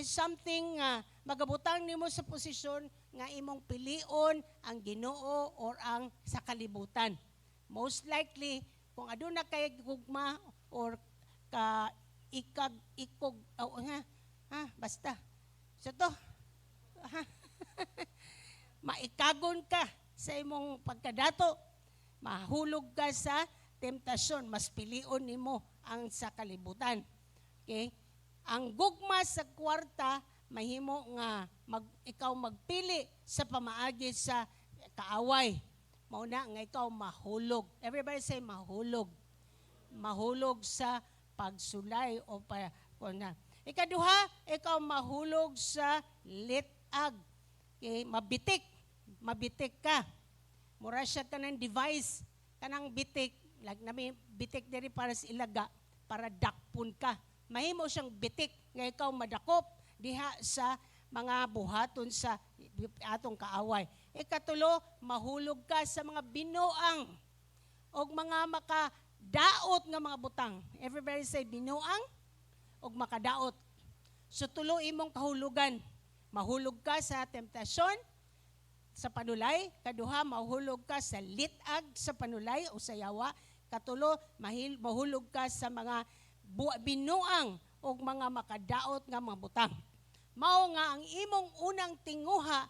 Is something nga magabutang nimo sa posisyon nga imong pilion ang Ginoo or ang sa kalibutan. Most likely, kung aduna kay gugma or ka ikag ikog, oh, ha, ha, basta. So to, ha, maikagon ka sa imong pagkadato, mahulog ka sa temptasyon, mas pilion nimo ang sa kalibutan. Okay? Ang gugma sa kwarta mahimo nga ikaw magpili sa pamaagi sa kaaway. Mao na nga ikaw mahulog. Everybody say, "Mahulog." Mahulog sa pagsulay o pa na. Ikaduha, ikaw mahulog sa litag. Okay, mabitik. Mabitik ka. Mura siya kanang device, kanang bitik, like nami bitik diri para sa Ilaga, para dakpon ka. Mahimo siyang bitik nga ikaw madakop diha sa mga buhaton sa atong kaaway. Ikatulo, mahulog ka sa mga binuang og mga makadaot nga mga butang. Everybody say, "Binuang og makadaot." So tulo imong kahulugan. Mahulog ka sa temptasyon, sa panulay. Kaduha, mahulog ka sa litag sa panulay o sa yawa. Katulo, mahulog ka sa mga binuang o mga makadaot nga mga butang. Mao nga ang imong unang tinguha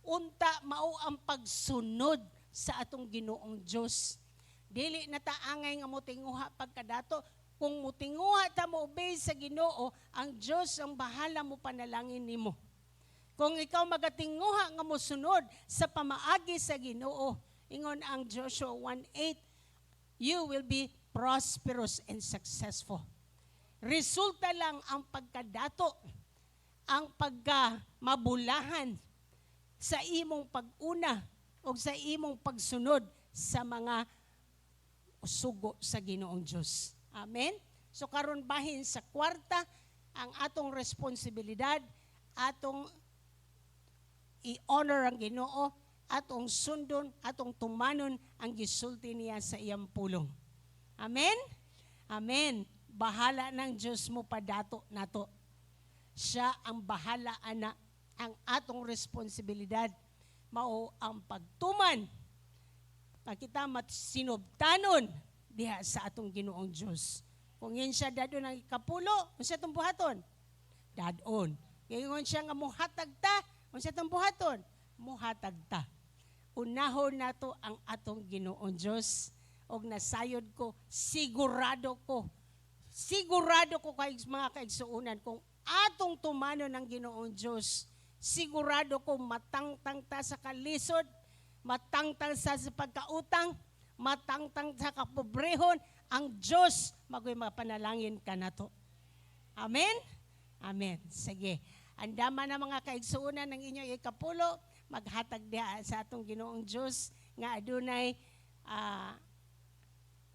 unta mao ang pagsunod sa atong Ginoong Dios. Dili na ta angay nga motinguha pagkadato. Kung motinguha ta mo obey sa Ginoo, ang Dios ang bahala mo panalangin nimo. Kung ikaw magatinguha nga mosunod sa pamaagi sa Ginoo, ingon ang Joshua 1:8, you will be prosperous and successful. Resulta lang ang pagkadato, ang pagka mabulahan sa imong pag-una o sa imong pagsunod sa mga sugo sa Ginoong Diyos. Amen? So karon, bahin sa kwarta, ang atong responsibilidad, atong i-honor ang Ginoo, atong sundon, atong tumanon ang gisulti niya sa iyang pulong. Amen? Amen. Bahala ng Diyos mo padato nato. Siya ang bahala ana. Ang atong responsibilidad mao ang pagtuman nga kita matsinubtanon diha sa atong Ginoong Diyos. Kung yun siya dadon ang ikapulo, unsa atong buhaton? Dadon. Ingon siya nga muhatag ta, unsa atong buhaton? Muhatag ta. Unahon nato ang atong Ginoong Diyos. Og nasayod ko, sigurado ko kay mga kaigsuonan, kung atong tumanon ang Ginoong Diyos, sigurado ko matangtang ta sa kalisod, matangtang sa pagkautang, matangtang sa kapobrehon, ang Diyos magoy mapanalangin ka nato. Amen? Amen. Sige. Andama na, mga kaigsuonan, ng inyong ikapulo, maghatag diha sa atong Ginoong Diyos nga adunay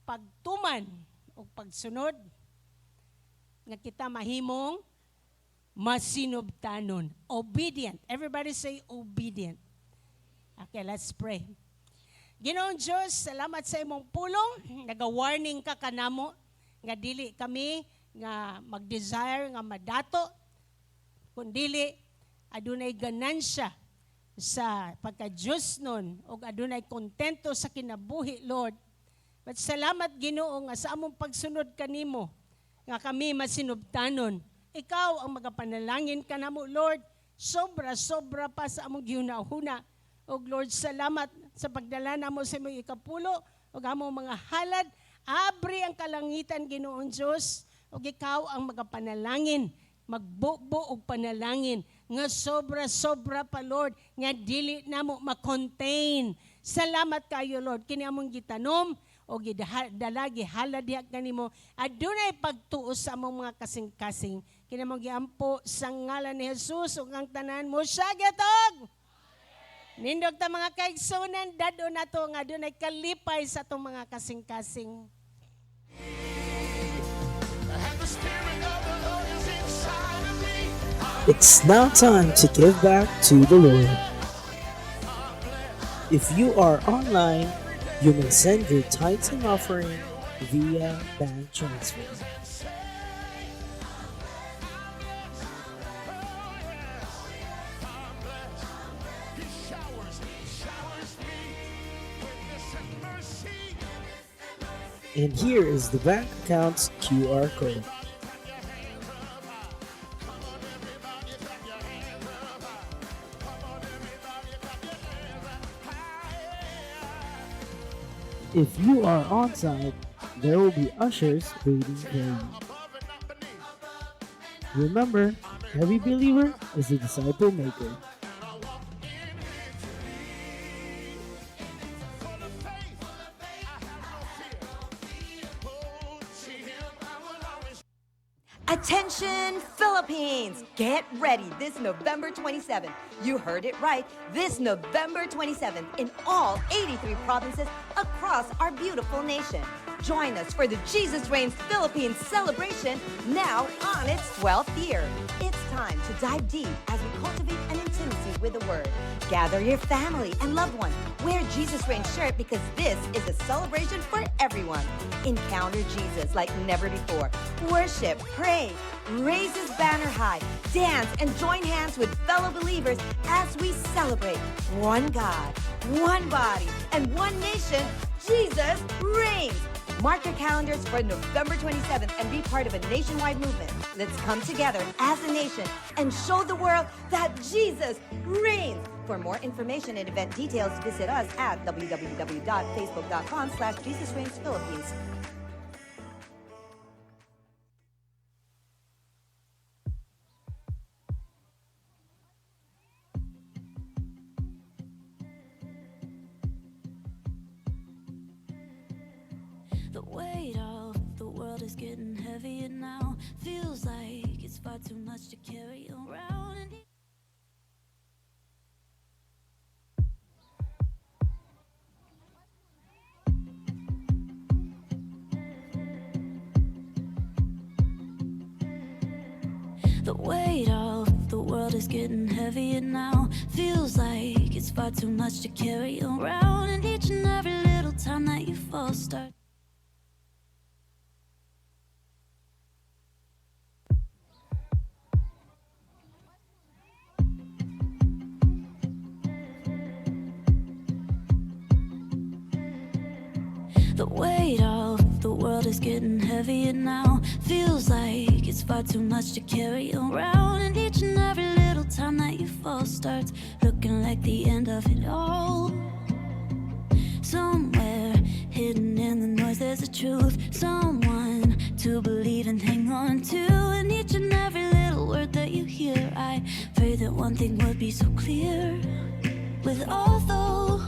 pagtuman o pagsunod nga kita mahimong masinubtanon. Obedient. Everybody say, "Obedient." Okay, let's pray. Ginoong Diyos, salamat sa imong pulong. Naga-warning ka kanamo nga dili kami nga mag-desire nga madato, kundili adunay ganansya sa pagka-Diyos nun o adunay kontento sa kinabuhi, Lord. But salamat, Ginoo, nga sa among pagsunod kanimo nga kami masinubtanon. Ikaw ang magapanalangin kanamo, Lord. Sobra, sobra pa sa among gihuna-huna. Og Lord, salamat sa pagdala namo sa imong ikapulo ug among mga halad. Abri ang kalangitan, Ginoong Dios, ug ikaw ang magapanalangin, magbubo og panalangin nga sobra-sobra pa, Lord, nga dili namo ma-contain. Salamat kayo, Lord. Kini among gitanom o gidala, gihalad diha kanimo. Adunay pagtuo sa among mga kasing-kasing. Kini among giampo sa ngalan ni Jesus ug ang tanan mo siya gatog. Nindog ta, mga kaigsunan, dad-on nato nga adunay kalipay sa atong mga kasing-kasing. And the Spirit of the Lord is inside of me. It's now time to give back to the Lord. If you are online, you may send your tithes and offering via bank transfer. And here is the bank account's QR code. If you are on site, there will be ushers waiting for you. Remember, every believer is a disciple maker. Attention, Philippines! Get ready this November 27th. You heard it right. This November 27th in all 83 provinces across our beautiful nation. Join us for the Jesus Reigns Philippines celebration, now on its 12th year. It's time to dive deep as we cultivate an intimacy with the Word. Gather your family and loved ones. Wear Jesus Reigns shirt because this is a celebration for everyone. Encounter Jesus like never before. Worship, pray, raise his banner high, dance, and join hands with fellow believers as we celebrate one God, one body, and one nation. Jesus reigns. Mark your calendars for November 27th and be part of a nationwide movement. Let's come together as a nation and show the world that Jesus reigns. For more information and event details, visit us at www.facebook.com/JesusReignsPhilippines. The weight of the world is getting heavier now. Feels like it's far too much to carry around. And the weight of the world is getting heavier now. Feels like it's far too much to carry around. And each and every little time that you fall, start. The weight of the world is getting heavier now. Feels like it's far too much to carry around. And each and every little time that you fall starts looking like the end of it all. Somewhere hidden in the noise, there's a truth. Someone to believe and hang on to. And each and every little word that you hear, I pray that one thing would be so clear. With all those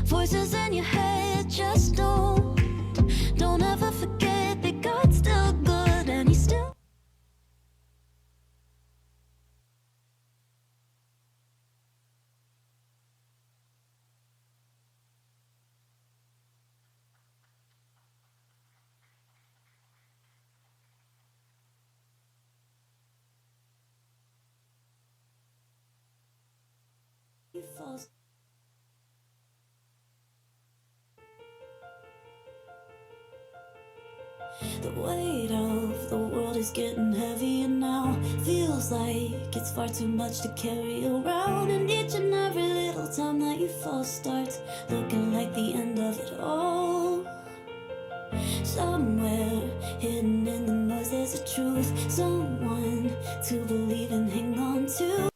voices in your head, just don't ever forget that God's still good and He's still. Falls. The weight of the world is getting heavier now. Feels like it's far too much to carry around. And each and every little time that you fall starts looking like the end of it all. Somewhere hidden in the noise, there's a truth. Someone to believe and hang on to.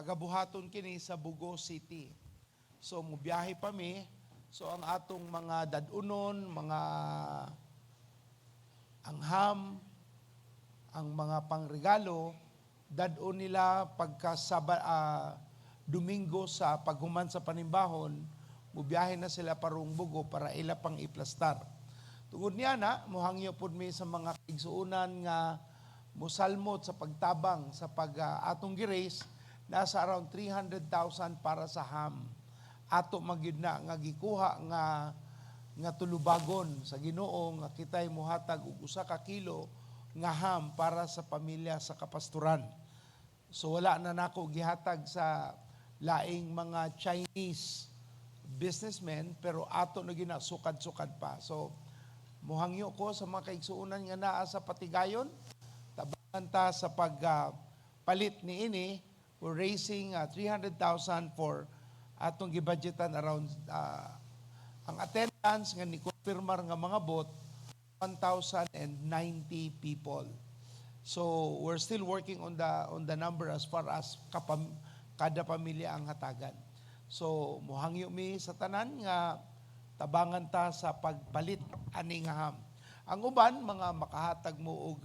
Pagabuhaton kini sa Bogo City. So mubiyahe pa mi. So ang atong mga dadunon, mga angham, ang mga pangregalo, dad-on nila pagka Domingo sa paghuman sa panimbahon, mubiyahe na sila parung Bogo para ila pang iplastar. Tungod niya na, muhangyo pud mi sa mga kaigsuonan nga musalmot sa pagtabang sa pag atong gi-raise, nasa around 300,000 para sa ham. Ato magyud na nga gikuha nga nga tulubagon sa Ginoo nga kitay muhatag og 1 ka kilo nga ham para sa pamilya sa kapastoran. So wala na nako gihatag sa laing mga Chinese businessmen, pero ato na gina sukad-sukad pa. So muhangyo ko sa mga kaigsuonan nga naa sa Patigayon, tabangan ta sa pag palit niini. We're raising 300,000 for atong gibudgetan around ang attendance nga ni confirmar nga mga bot, 1,090 people. So we're still working on the number as far as kada pamilya ang hatagan. So muhangyo mi sa tanan nga tabangan ta sa pagpalit ani nga ham. Ang uban mga makahatag mo og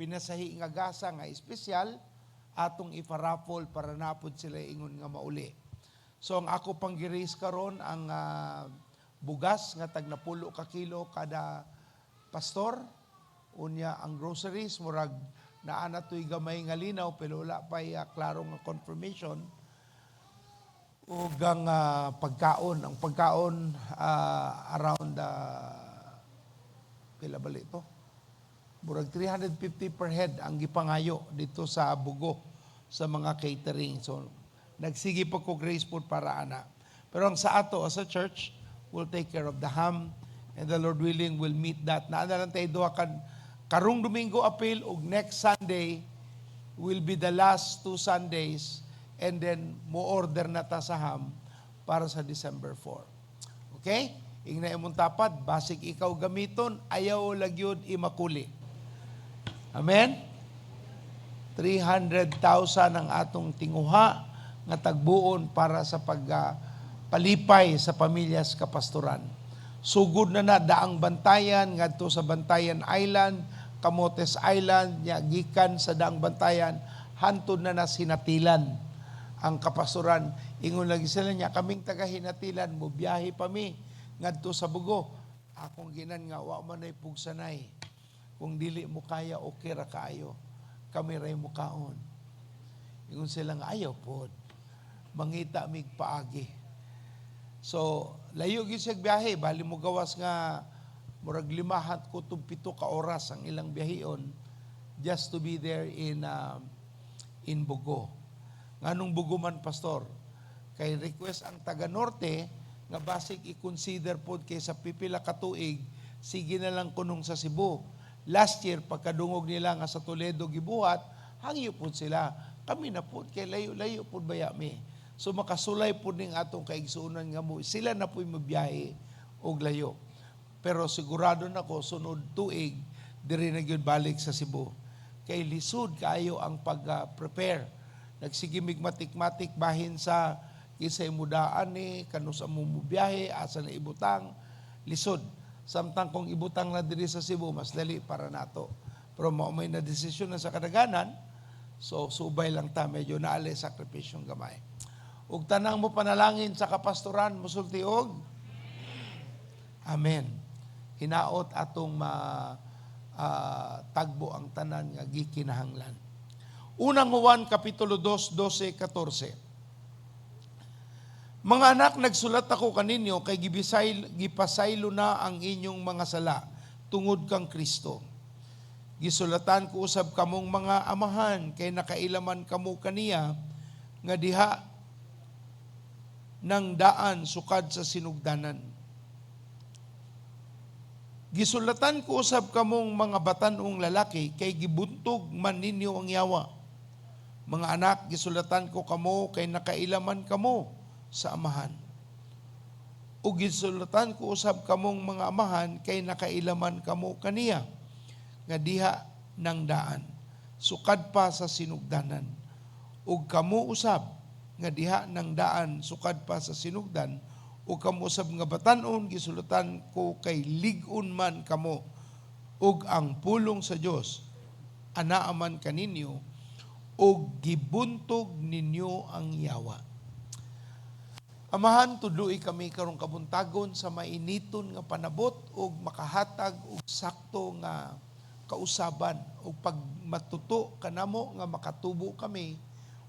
pinasahi nga gasa nga espesyal, atong ipa-raffle para napod sila ingon nga mauli. So ang ako pang gi-raise karon, ang bugas nga tag 10 ka kilo kada pastor, unya ang groceries, murag naa na to'y gamay nga linaw pero wala pa klaro nga confirmation, ug ang pagkaon, ang pagkaon around pila bali to, murag 350 per head ang gipangayo dito sa Bogo sa mga catering. So nagsige pa ko raise food para ana, pero ang sa ato as a church will take care of the ham, and the Lord willing will meet that. Naa na lang tayo duha kan karong Domingo apil ug next Sunday will be the last two Sundays, and then mo order na ta sa ham para sa December 4. Okay? Ingna imong tapad, basig ikaw gamiton, ayaw lagyod imakuli. Amen? 300,000 ang atong tinguha nga tagbuon para sa pagpalipay sa pamilyas kapastoran. Sugod na na daang Bantayan ngadto sa Bantayan Island, Camotes Island, nya gikan sa daang Bantayan hantod na na Sinatilan ang kapastoran. Ingon lagi sila niya, "Kaming taga Hinatilan, mo biyahe pa mi ngadto sa Bogo." Akong ginan nga wa man ay pugsanay. Kung dili mo kaya, okay ra kaayo. Kami ray mo kaon. Ingon sila nga ayaw pod. Mangita mig paagi. So, layo gyud siya biyahe, bali mo gawas nga murag 5 kutob 7 ka oras ang ilang biyaheon just to be there in Bogo. Nganong Bogo man, Pastor? Kay request ang taga Norte nga basig i-consider pod kay sa pipila ka tuig sige na lang kunong sa Cebu. Last year, pagkadungog nila nga sa Toledo gibuhat, hangyo pod sila. Kami na pod kay layo-layo pod baya mi. So makasulay pod ning atong kaigsuonan nga mo sila na po'y mabiyahe og layo. Pero sigurado na ko sunod tuig diri na gyud balik sa Cebu. Kay lisod kaayo ang pag-prepare. Nagsige mig matik-matik bahin sa kisay mudaan ni kanus mo biyahe, asa na ibutang, lisod. Samtang kung ibutang na diri sa Cebu, mas dali para nato. Pero mao may na desisyon na sa kadaganan, so subay lang ta, medyo naali sakripisyong gamay. Ug tanang mo panalangin sa kapastoran, musulti og Amen. Hinaot atong ma tagbo ang tanan nga gikinahanglan. Unang Juan kapitulo 2, 12, 14. Mga anak, nagsulat ako kaninyo kay gipasaylo na ang inyong mga sala tungod kang Kristo. Gisulatan ko usab kamong mga amahan kay nakailaman kamo kaniya nga diha ng daan sukad sa sinugdanan. Gisulatan ko usab kamong mga batan-ong lalaki kay gibuntog man ninyo ang yawa. Mga anak, gisulatan ko kamo kay nakailaman kamo sa Amahan. O gisulatan ko usab kamong mga amahan kay nakailaman kamo kaniya nga diha ng daan sukad pa sa sinugdanan. Ug kamo usab nga diha ng daan sukad pa sa sinugdan, ug kamo usab nga batan-on, gisulatan ko kay lig-on man kamo ug ang pulong sa Dios anaa man kaninyo ug gibuntog ninyo ang yawa. Amahan, tudloi kami karong kabuntagon sa mainiton nga panabot ug makahatag og sakto nga kausaban ug pagmatuto kanamo nga makatubo kami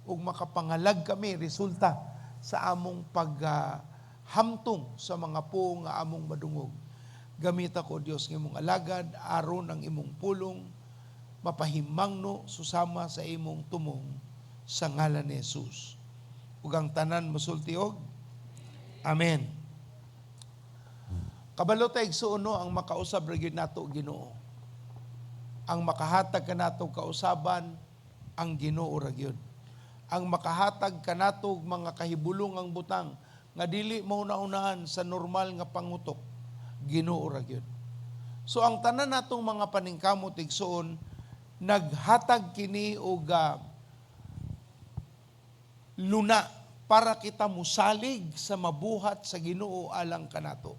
ug makapangalag kami resulta sa among paghamtong sa mga puong nga among madungog. Gamita ko, Dios, ng imong alagad aron ang imong pulong mapahimangno susama sa imong tumong, sa ngalan ni Jesus. Ug ang tanan mosulti og Amen. Kabalo ta, igsuon, no, ang makausab ra gyud nato Ginoo. Ang makahatag kanato kausaban, ang Ginoo ra gyud. Ang makahatag kanato og mga kahibulong ang butang nga dili mahuna-hunaan sa normal nga pangutok, Ginoo ra gyud. So ang tanan natong mga paningkamot, igsuon, naghatag kini og luna para kita musalig sa mabuhat sa Ginoo alang kanato.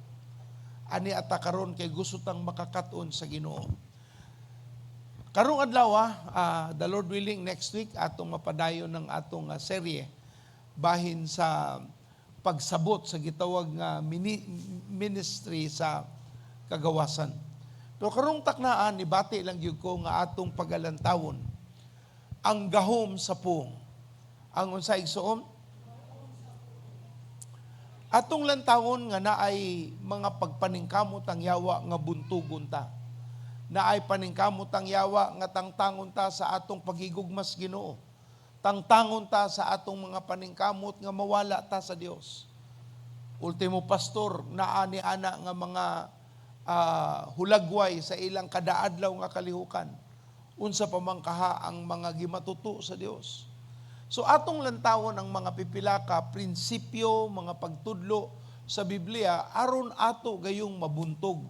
Ani ata karon kay gusto tang makakaton sa Ginoo. Karong adlaw, the Lord willing, next week atong mapadayon ng atong serye bahin sa pagsabot sa gitawag nga ministry sa kagawasan. Pero karong taknaan, nibati lang gyud ko nga atong pagalantawon ang gahom sa puong. Ang unsa, igsuon? Atong lantawon nga naay mga pagpaningkamot ang yawa nga buntugon ta. Naay paningkamot ang yawa nga tangtangon ta sa atong pagigugmas Ginoo. Tangtangon ta sa atong mga paningkamot nga mawala ta sa Dios. Ultimo pastor, naa ni ana nga mga hulagway sa ilang kadaadlaw nga kalihukan. Unsa pa man kaha ang mga gimatuto sa Dios. So atong lantawon ang mga pipila ka prinsipyo, mga pagtudlo sa Biblia aron ato gayong mabuntog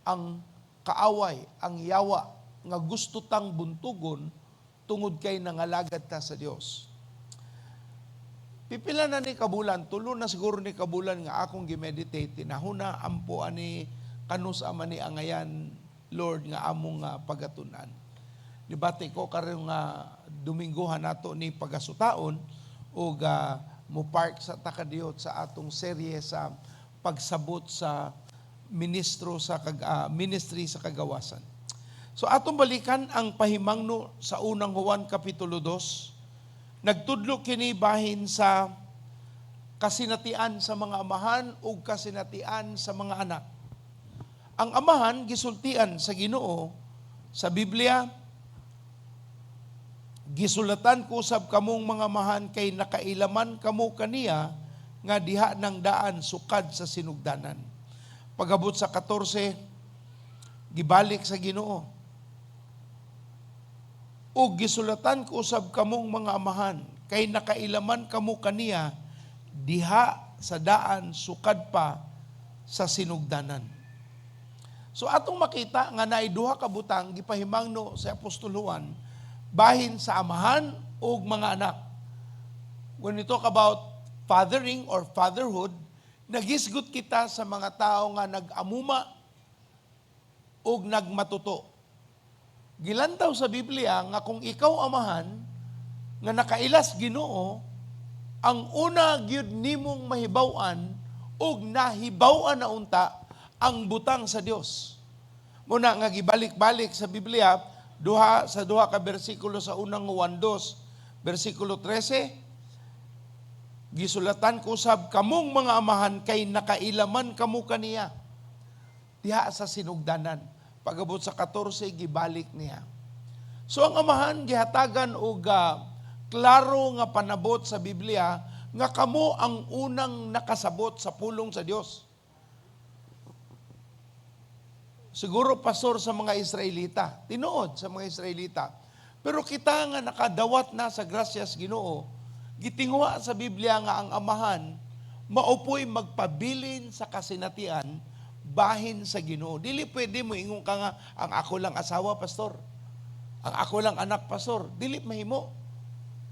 ang kaaway, ang yawa nga gusto tang buntugon tungod kay nangalagad ta sa Dios. Pipila na ni kabulan, tulo na siguro ni kabulan nga akong gimeditate, tinahuna, ampo ani, kanus ama ni angayan, Lord, nga among nga pagatunan. Nibati ko karong nga Domingohan nato ni pagasutaon ug mo park sa takadiyot sa atong serye sa pagsabot sa ministro sa ministry sa kagawasan. So atong balikan ang pahimangno sa Unang Juan kapitulo 2. Nagtudlo kini bahin sa kasinatian sa mga amahan ug kasinatian sa mga anak. Ang amahan gisultian sa Ginoo sa Biblia, "Gisulatan ko sab kamong mga amahan kay nakailaman kamo kaniya nga diha ng daan sukad sa sinugdanan." Pagabot sa 14, gibalik sa Ginoo, "Ug gisulatan ko usab kamong mga amahan kay nakailaman kamo kaniya diha sa daan sukad pa sa sinugdanan." So atong makita nga naay duha ka butang gipahimangno sa Apostol Juan bahin sa amahan ug mga anak. When we talk about fathering or fatherhood, nagisgot kita sa mga tao nga nag-amuma ug nagmatuto. Gilantaw sa Biblia nga kung ikaw amahan nga nakailas Ginoo, ang una gyud nimong mahibaw-an ug nahibaw-an na unta ang butang sa Dios. Muna nga gibalik-balik sa Biblia duha sa duha ka bersikulo sa Unang Juan 2, bersikulo 13, "Gisulatan ko sab kamong mga amahan kay nakailaman kamo kaniya diha sa sinugdanan." Pagabot sa 14, gibalik niya. So ang amahan gihatagan og klaro nga panabot sa Biblia nga kamo ang unang nakasabot sa pulong sa Dios. Siguro, pastor, sa mga Israelita, tinuod sa mga Israelita. Pero kita nga nakadawat na sa grasyas Ginoo, gitinguha sa Biblia nga ang amahan maupoy magpabilin sa kasinatian bahin sa Ginoo. Dili pwede mo ingon ka nga ang ako lang asawa, pastor. Ang ako lang anak, pastor. Dili mahimo.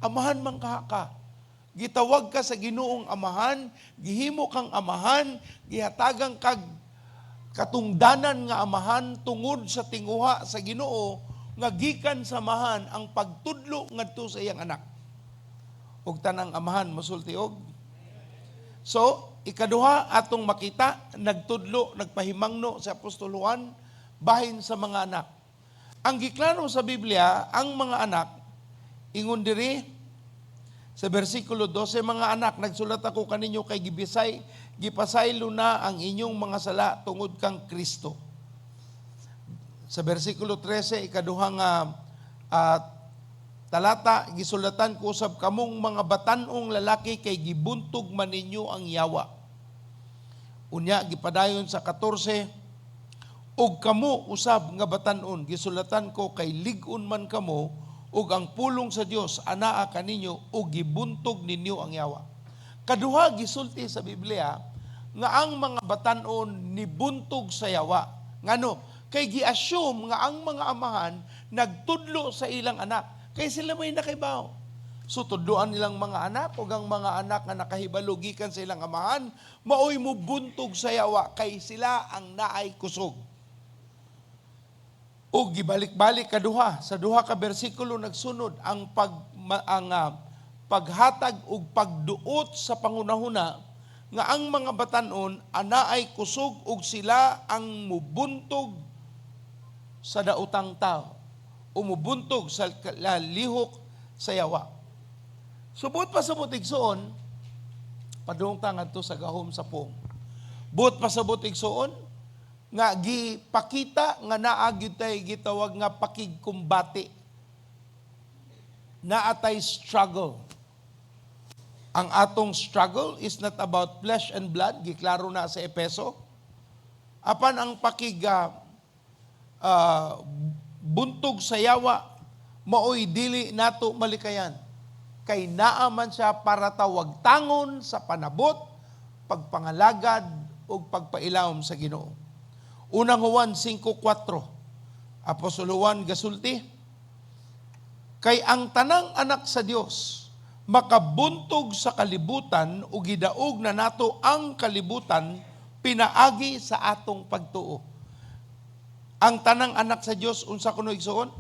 Amahan man ka. Gitawag ka sa Ginoong amahan, gihimo kang amahan, gihatagan kag katungdanan nga amahan tungod sa tinguha sa Ginoo nga gikan sa amahan ang pagtudlo ngadto sa iyang anak. Ug tanang amahan mosulti og. So, ikaduha atong makita, nagtudlo, nagpahimangno si Apostol Juan bahin sa mga anak. Ang giklaro sa Biblia, ang mga anak, ingon diri sa versikulo 12, "Mga anak, nagsulat ako kaninyo kay gipasaylo na ang inyong mga sala tungod kang Kristo." Sa versikulo 13, ikaduha nga talata, "Gisulatan ko usab kamong mga batanong lalaki kay gibuntog man ninyo ang yawa." Unya gipadayon sa 14, "Ug kamo usab nga batan-on, gisulatan ko kay lig-on man kamo ug ang pulong sa Dios anaa kaninyo ug gibuntog ninyo ang yawa." Kaduha gisulti sa Biblia nga ang mga batan-on nibuntog sa yawa. Ngano? Kay gi-assume nga ang mga amahan nagtudlo sa ilang anak. Kay sila may nakaibaw. So tudloan nilang mga anak ug ang mga anak nga nakahibalo gikan sa ilang amahan maoy mubuntog sa yawa kay sila ang naay kusog. O gibalik-balik kaduha sa duha ka bersikulo nagsunod ang paghatag og pagduot sa pangunahuna nga ang mga batan-on anaay kusog ug sila ang mubuntog sa daotang tao o mubuntog sa lihok sa yawa. Subot pa sa igsoon, padung ta ngadto sa gahom sa pong. Buot pasabot, igsoon, nga gipakita nga naa gyud tay gitawag nga pakigkumbate. Naa tay struggle. Ang atong struggle is not about flesh and blood, giklaro na sa Epeso. Apan ang pakig buntog sa yawa maoy dili nato malikayan. Kay naa man siya para tawagtangon sa panabot, pagpangalagad ug pagpailawom sa Ginoo. Unang Juan 5:4. Apostol Juan gasulti, "Kay ang tanang anak sa Dios makabuntog sa kalibutan ug gidaog na nato ang kalibutan pinaagi sa atong pagtuo." Ang tanang anak sa Dios, unsa kuno, igsoon?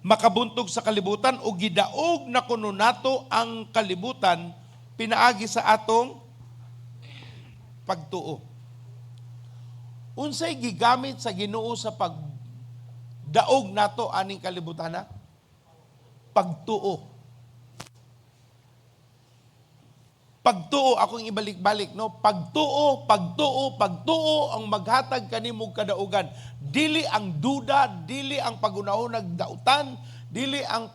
Makabuntog sa kalibutan ug gidaog na kuno nato ang kalibutan pinaagi sa atong pagtuo. Unsay gigamit sa Ginoo sa pagdaog nato aning kalibutan na? Pagtuo. Pagtuo, akong ibalik-balik, no? Pagtuo, pagtuo, pagtuo ang maghatag kanimo kadaugan. Dili ang duda, dili ang paghunahunag dautan, dili ang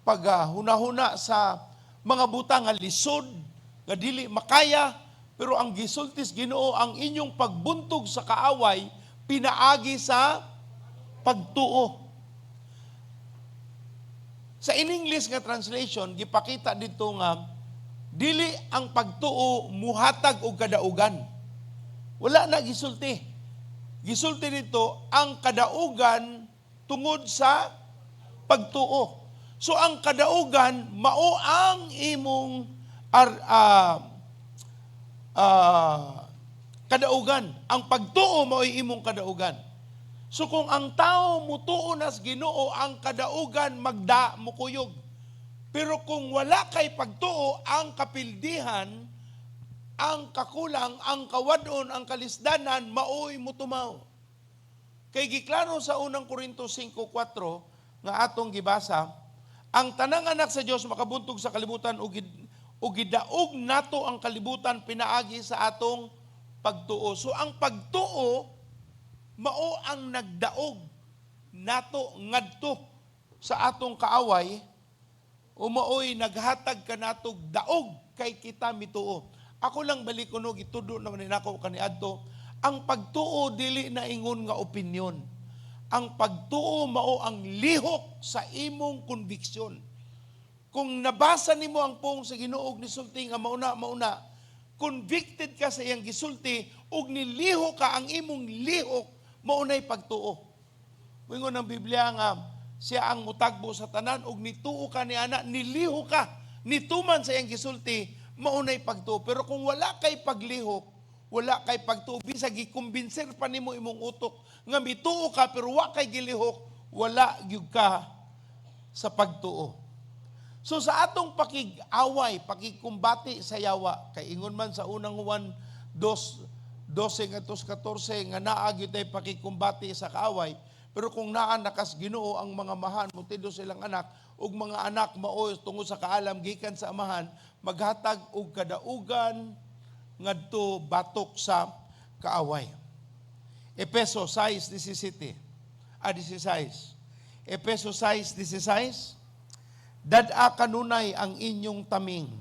paghunahuna sa mga butang nga lisod, nga dili makaya, pero ang gisultis Ginoo, ang inyong pagbuntog sa kaaway pinaagi sa pagtuo. Sa in English nga translation, gipakita dito nga dili ang pagtuo muhatag og kadaugan. Wala na gisulti. Gisulti dito ang kadaugan tungod sa pagtuo. So ang kadaugan mao ang imong kadaugan. Ang pagtuo mao'y imong kadaugan. So kung ang tao mutuo nas Ginoo, ang kadaugan magda mukuyog. Pero kung wala kay pagtuo, ang kapildihan, ang kakulang, ang kawadon, ang kalisdanan, maoy mutumaw. Kay giklaro sa Unang Korinto 5:4 nga atong gibasa, ang tanang anak sa Dios makabuntog sa kalibutan ug gidaog nato ang kalibutan pinaagi sa atong pagtuo. So ang pagtuo mao ang nagdaog nato ngadto sa atong kaaway o maoy naghatag kanatog daog kay kita mituo. Ako lang balik kuno, gitudo naman ni nako kaniadto, ang pagtuo dili na ingon nga opinyon. Ang pagtuo mao ang lihok sa imong konbiksyon. Kung nabasa nimo ang pulong sa Ginoo og nisulti nga mauna mauna, convicted ka sa iyang gisulti ug nilihok ka, ang imong lihok mao nay pagtuo. Moingon ang Biblia nga Siya ang mutagbo sa tanan ug nituo ka ni ana, nilihok ka, nituman sa iyang gisulti, maunay pagtuo. Pero kung wala kay paglihok, wala kay pagtuo, bisag gikumbinser pa nimo imong utok nga mituo ka pero wa kay gilihok, wala gyud ka sa pagtuo. So sa atong pakig-away, pakigkumbati sa yawa, kay ingon man sa Unang Juan 2, 12 ngadto 14 nga naa gyud tay pakigkumbati sa kaaway, pero kung naa na kas Ginoo, ang mga amahan motindog silang anak ug mga anak mao tungod sa kaalam gikan sa amahan maghatag og kadaugan ngadto batok sa kaaway. Epeso 6:17. Ah, 16. Epeso 6:16. Dad-a kanunay ang inyong taming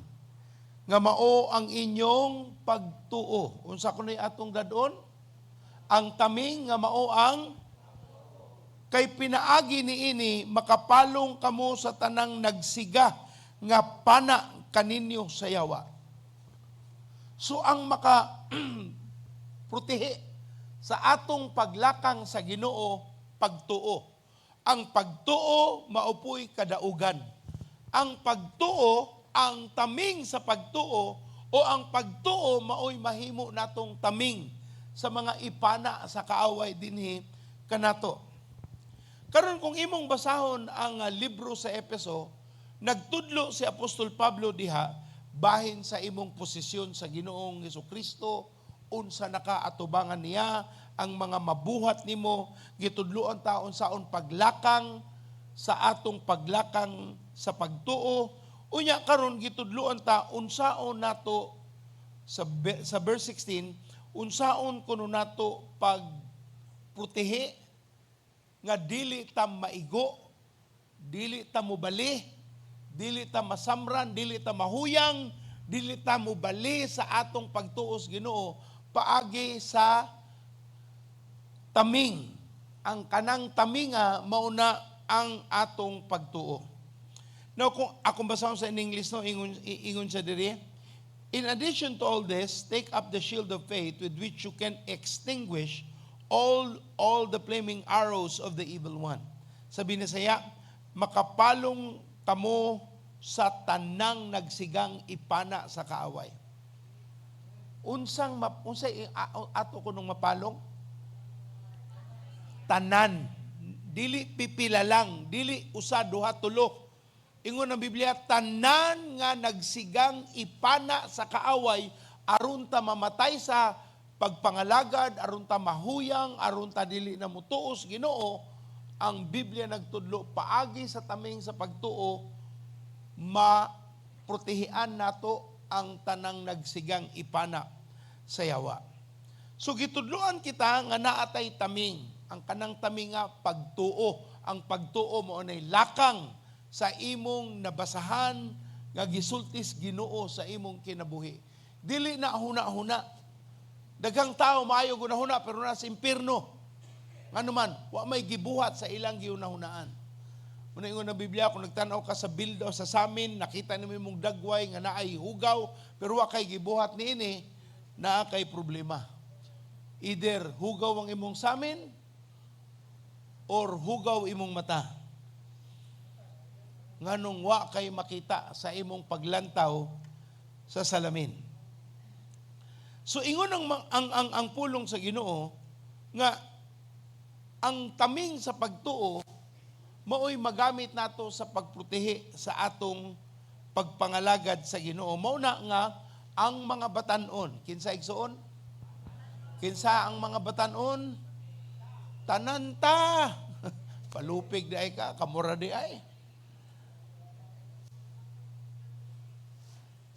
nga mao ang inyong pagtuo. Unsa kuno'y atong dad-on? Ang taming nga mao ang, kay pinaagi niini makapalong kamo sa tanang nagsiga nga pana kaninyo sa yawa. So ang maka protehe sa atong paglakang sa Ginoo, pagtuo. Ang pagtuo mao po'y kadaugan. Ang pagtuo, ang taming sa pagtuo o ang pagtuo maoy mahimo natong taming sa mga ipana sa kaaway dinhi kanato. Karon, kung imong basahon ang libro sa Epeso, nagtudlo si Apostol Pablo diha bahin sa imong posisyon sa Ginoong Kristo, unsa nakaatubangan niya, ang mga mabuhat nimo, gitudloan ta unsaon paglakang sa atong paglakang sa pagtuo. Unya karon gitudloan ta unsaon nato sa verse 16, unsaon kuno nato pag protehe nga dili ta maigo, dili ta mobali, dili ta masamran, dili ta mahuyang, dili ta mobali sa atong pagtuos Ginoo paagi sa taming. Ang kanang taminga mao na ang atong pagtuo. Now, kung akong basahon sa in English, no, ingon siya diri, "In addition to all this, take up the shield of faith with which you can extinguish all the flaming arrows of the evil one." Sabi na saya, makapalong kamo sa tanang nagsigang ipana sa kaaway. Unsay ato kunong mapalong? Tanan. Dili pipila lang, dili usa, duha, tulo. Ingon ang Biblia, tanan nga nagsigang ipana sa kaaway aron ta mamatay sa pagpangalagad, aron ta mahuyang, aron ta dili na mutuos Ginoo, ang Biblia nagtudlo paagi sa taming sa pagtuo maprotehian nato ang tanang nagsigang ipana sa yawa. So gitudloan kita nga naatay taming. Ang kanang taming nga pagtuo. Ang pagtuo mao nay lakang sa imong nabasahan nga gisultis Ginoo sa imong kinabuhi. Dili na huna-huna. Daghang tao maayo gunahuna pero nasa impierno. Ngano man, wa may gibuhat sa ilang gihunahunaan. Muna ingon ng Biblia, kung nagtanaw ka sa bildo sa samin, nakita nimo imong dagway nga naay hugaw, pero wa kay gibuhat niini, naa kay problema. Either hugaw ang imong samin or hugaw imong mata. Nganong wa kay makita sa imong paglantaw sa salamin. So ingon ang pulong sa Ginoo nga ang taming sa pagtuo maoy magamit nato sa pagprotehe sa atong pagpangalagad sa Ginoo. Mao na nga ang mga batanon, kinsa, igsuon? Kinsa ang mga batanon? Tanan ta. Palupig di ay ka, kamura di ay.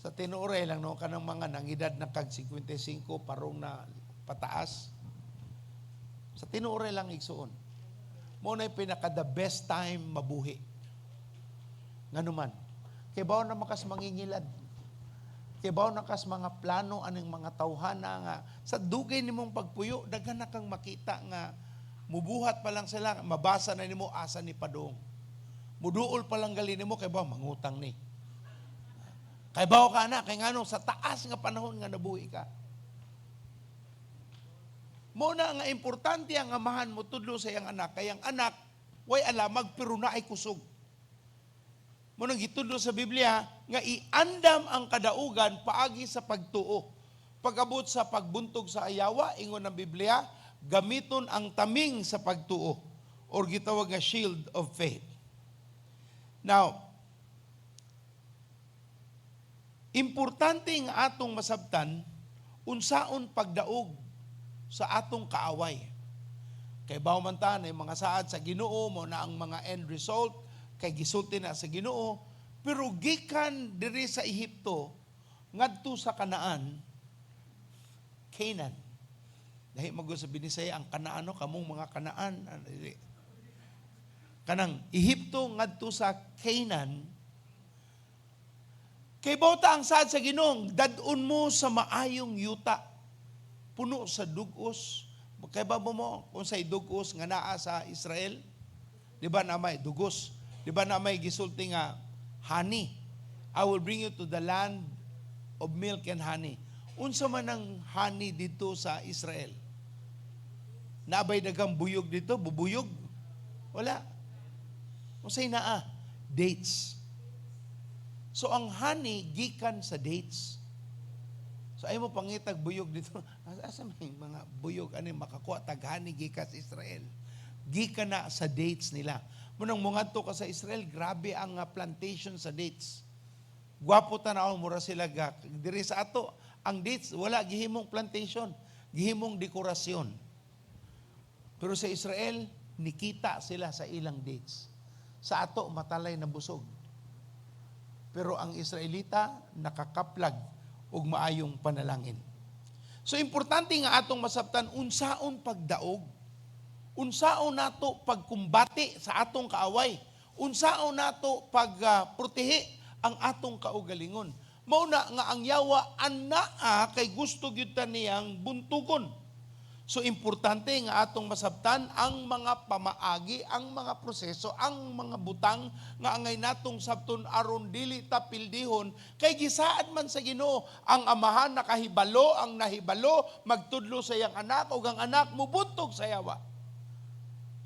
Sa tinuoray lang, no, kanang mga nangidad na kag 55 parong na pataas. Sa tinuoray lang, igsuon. Mao na pinaka the best time mabuhi. Ngano man, kay bawo na makas mangingilad. Kay bawo na kas mga plano aning mga tawhana nga sa dugay nimong pagpuyo daghan na kang makita nga mubuhat pa lang sila, mabasa na nimo asa ni padung. Muduol pa lang gali nimo kay bawo mangutang ni. Kay bawo ka na, kay ngano sa taas nga panahon nga nabuhi ka. Mao na nga importante ang amahan mo tudlo sa iyang anak, kay ang anak Way alamag pero naay kusog. Mao nang gitudlo sa Biblia nga iandam ang kadaugan paagi sa pagtuo. Pag-abot sa pagbuntog sa yawa, ingon ng Biblia, gamiton ang taming sa pagtuo or gitawag nga shield of faith. Now, importante nga atong masabtan unsaon pagdaog sa atong kaaway. Kay bawo man ta na mga saad sa Ginoo mao na ang mga end result kay gisulti na sa Ginoo, pero gikan diri sa Ehipto ngadto sa Kanaan, Canaan. Lahi man sa Binisaya ang Kanaan, no, kamong mga Kanaan. Ano, dili. Kanang Ehipto ngadto sa Canaan. Kay bawta ang saad sa Ginoo, dad-on mo sa maayong yuta, puno sa dugos. Kay ba mo kung say dugos nga naa sa Israel? Di ba na may dugos? Di ba na may gisulti nga honey? I will bring you to the land of milk and honey. Unsa man ang honey dito sa Israel? Naa bay daghang buyog dito? Bubuyog? Wala. Unsay naa? Dates. So ang honey gikan sa dates. So ay mo pangitag buyog dito. Asa may mga buyog ani makakuha tag honey gikan sa Israel? Gikan na sa dates nila. Munang mungadto ka sa Israel, grabe ang plantation sa dates. Gwapo tan-aw, mura sila ga. Diri sa ato, ang dates wala gihimong plantation, gihimong dekorasyon. Pero sa Israel, nikita sila sa ilang dates. Sa ato, matalay na busog. Pero ang Israelita nakakaplag og maayong panalangin. So importante nga atong masabtan unsaon pagdaog. Unsaon nato pagkumbate sa atong kaaway. Unsaon nato pagprotehe ang atong kaugalingon. Mao na nga ang yawa anaa kay gusto gyud ta niyang buntugon. So importante nga atong masabtan ang mga pamaagi, ang mga proseso, ang mga butang nga angay natong sabton aron dili ta pildihon kay gisaad man sa Ginoo. Ang amahan nakahibalo, ang nahibalo magtudlo sa iyang anak ug ang anak mubuntog sa yawa.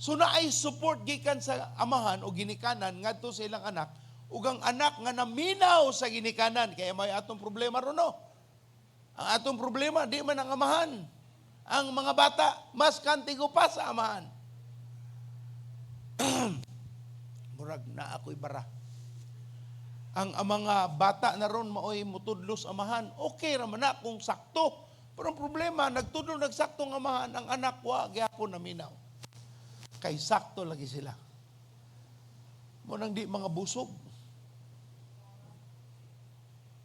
So naay support gikan sa amahan o ginikanan ngadto sa ilang anak ug ang anak nga naminaw sa ginikanan. Kaya may atong problema ron, no. Ang atong problema di man ang amahan. Ang mga bata mas kantigo pa sa amahan. Murag na ako'y bara. Ang mga bata na ron maoy mutudlo sa amahan. Okay ra man na kung sakto. Pero ang problema, nagtudlo nagsakto ang amahan, ang anak wa gyapon naminaw. Kay sakto lagi sila. Mao nang di mga busog.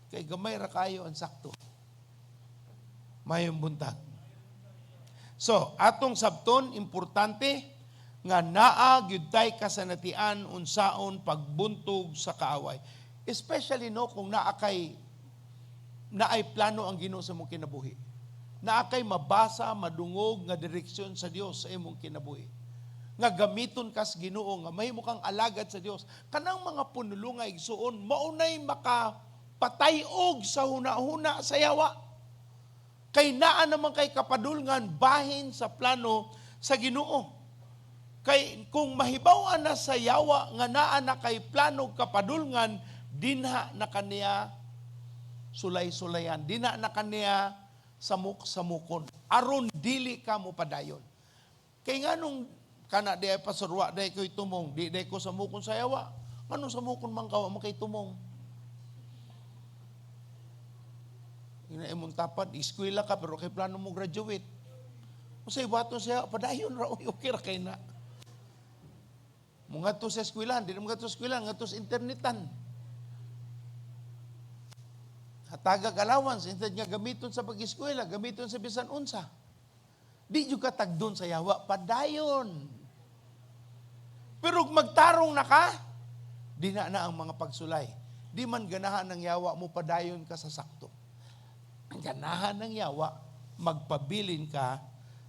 Kay gamay ra kayo ang sakto. Mayong buntag. So, atong sabton, importante nga naa gyud tay kasanatian unsaon pagbuntog sa kaaway. Especially, no, kung naa kay naay plano ang Ginoo sa imong kinabuhi. Naa kay mabasa, madungog nga direksyon sa Dios sa imong kinabuhi. Nga gamiton kas Ginoo, nga mahimo kang alagad sa Dios. Kanang mga punulunga, igsuon, maunay makapatayog sa huna-huna sa yawa. Kay naa naman kay kapadulngan bahin sa plano sa Ginoo. Kay kung mahibaw-an na sa yawa nga naa na kay plano kapadulngan, dinha na kaniya sulay-sulayan, dinha na kaniya samuk-samukon aron dili ka mo padayon. Kay nganong kana di ay pasurwa day ko'y tumong, di day ko samukon sa yawa. Nganong samukon man ka, wa man kay tumong? Ina imong tapad, eskwela ka pero kay plano mo graduate. Unsay buhaton siya, padayon ra, uy, okay ra kay na. Mungadto sa eskwelahan, di na mungadto sa eskwelahan, ngadto sa internetan. Hatagag allowance, instead nga gamiton sa pag-eskwela, gamiton sa bisan unsa. Di jud ka tagdon sa yawa, padayon. Pero kung magtarong na ka, di na na ang mga pagsulay. Di man ganahan ng yawa mo, padayon ka sa sakto. Ang ganahan ng yawa, magpabilin ka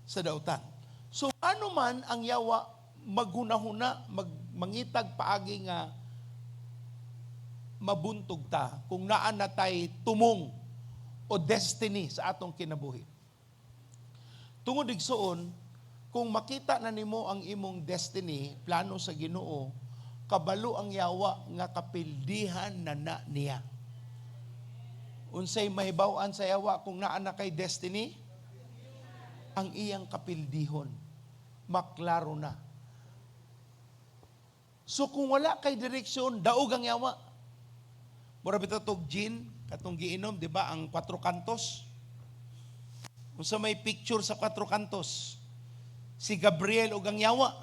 sa dautan. So ano man ang yawa, maghunahuna, mangitag paagi nga mabuntog ta kung naa na tay tumong o destiny sa atong kinabuhi. Tungod igsuon, Kung makita na nimo ang imong destiny, plano sa Ginoo, kabalo ang yawa nga kapildihan na na niya. Unsay mahibaw-an sa yawa kung naa na kay destiny? Ang iyang kapildihon. Maklaro na. So kung wala kay direksyon, daog ang yawa. Mura bitaw tog gin, katong giinom, di ba, ang kwatro kantos? Unsa may picture sa kwatro kantos? Si Gabriel ug ang yawa.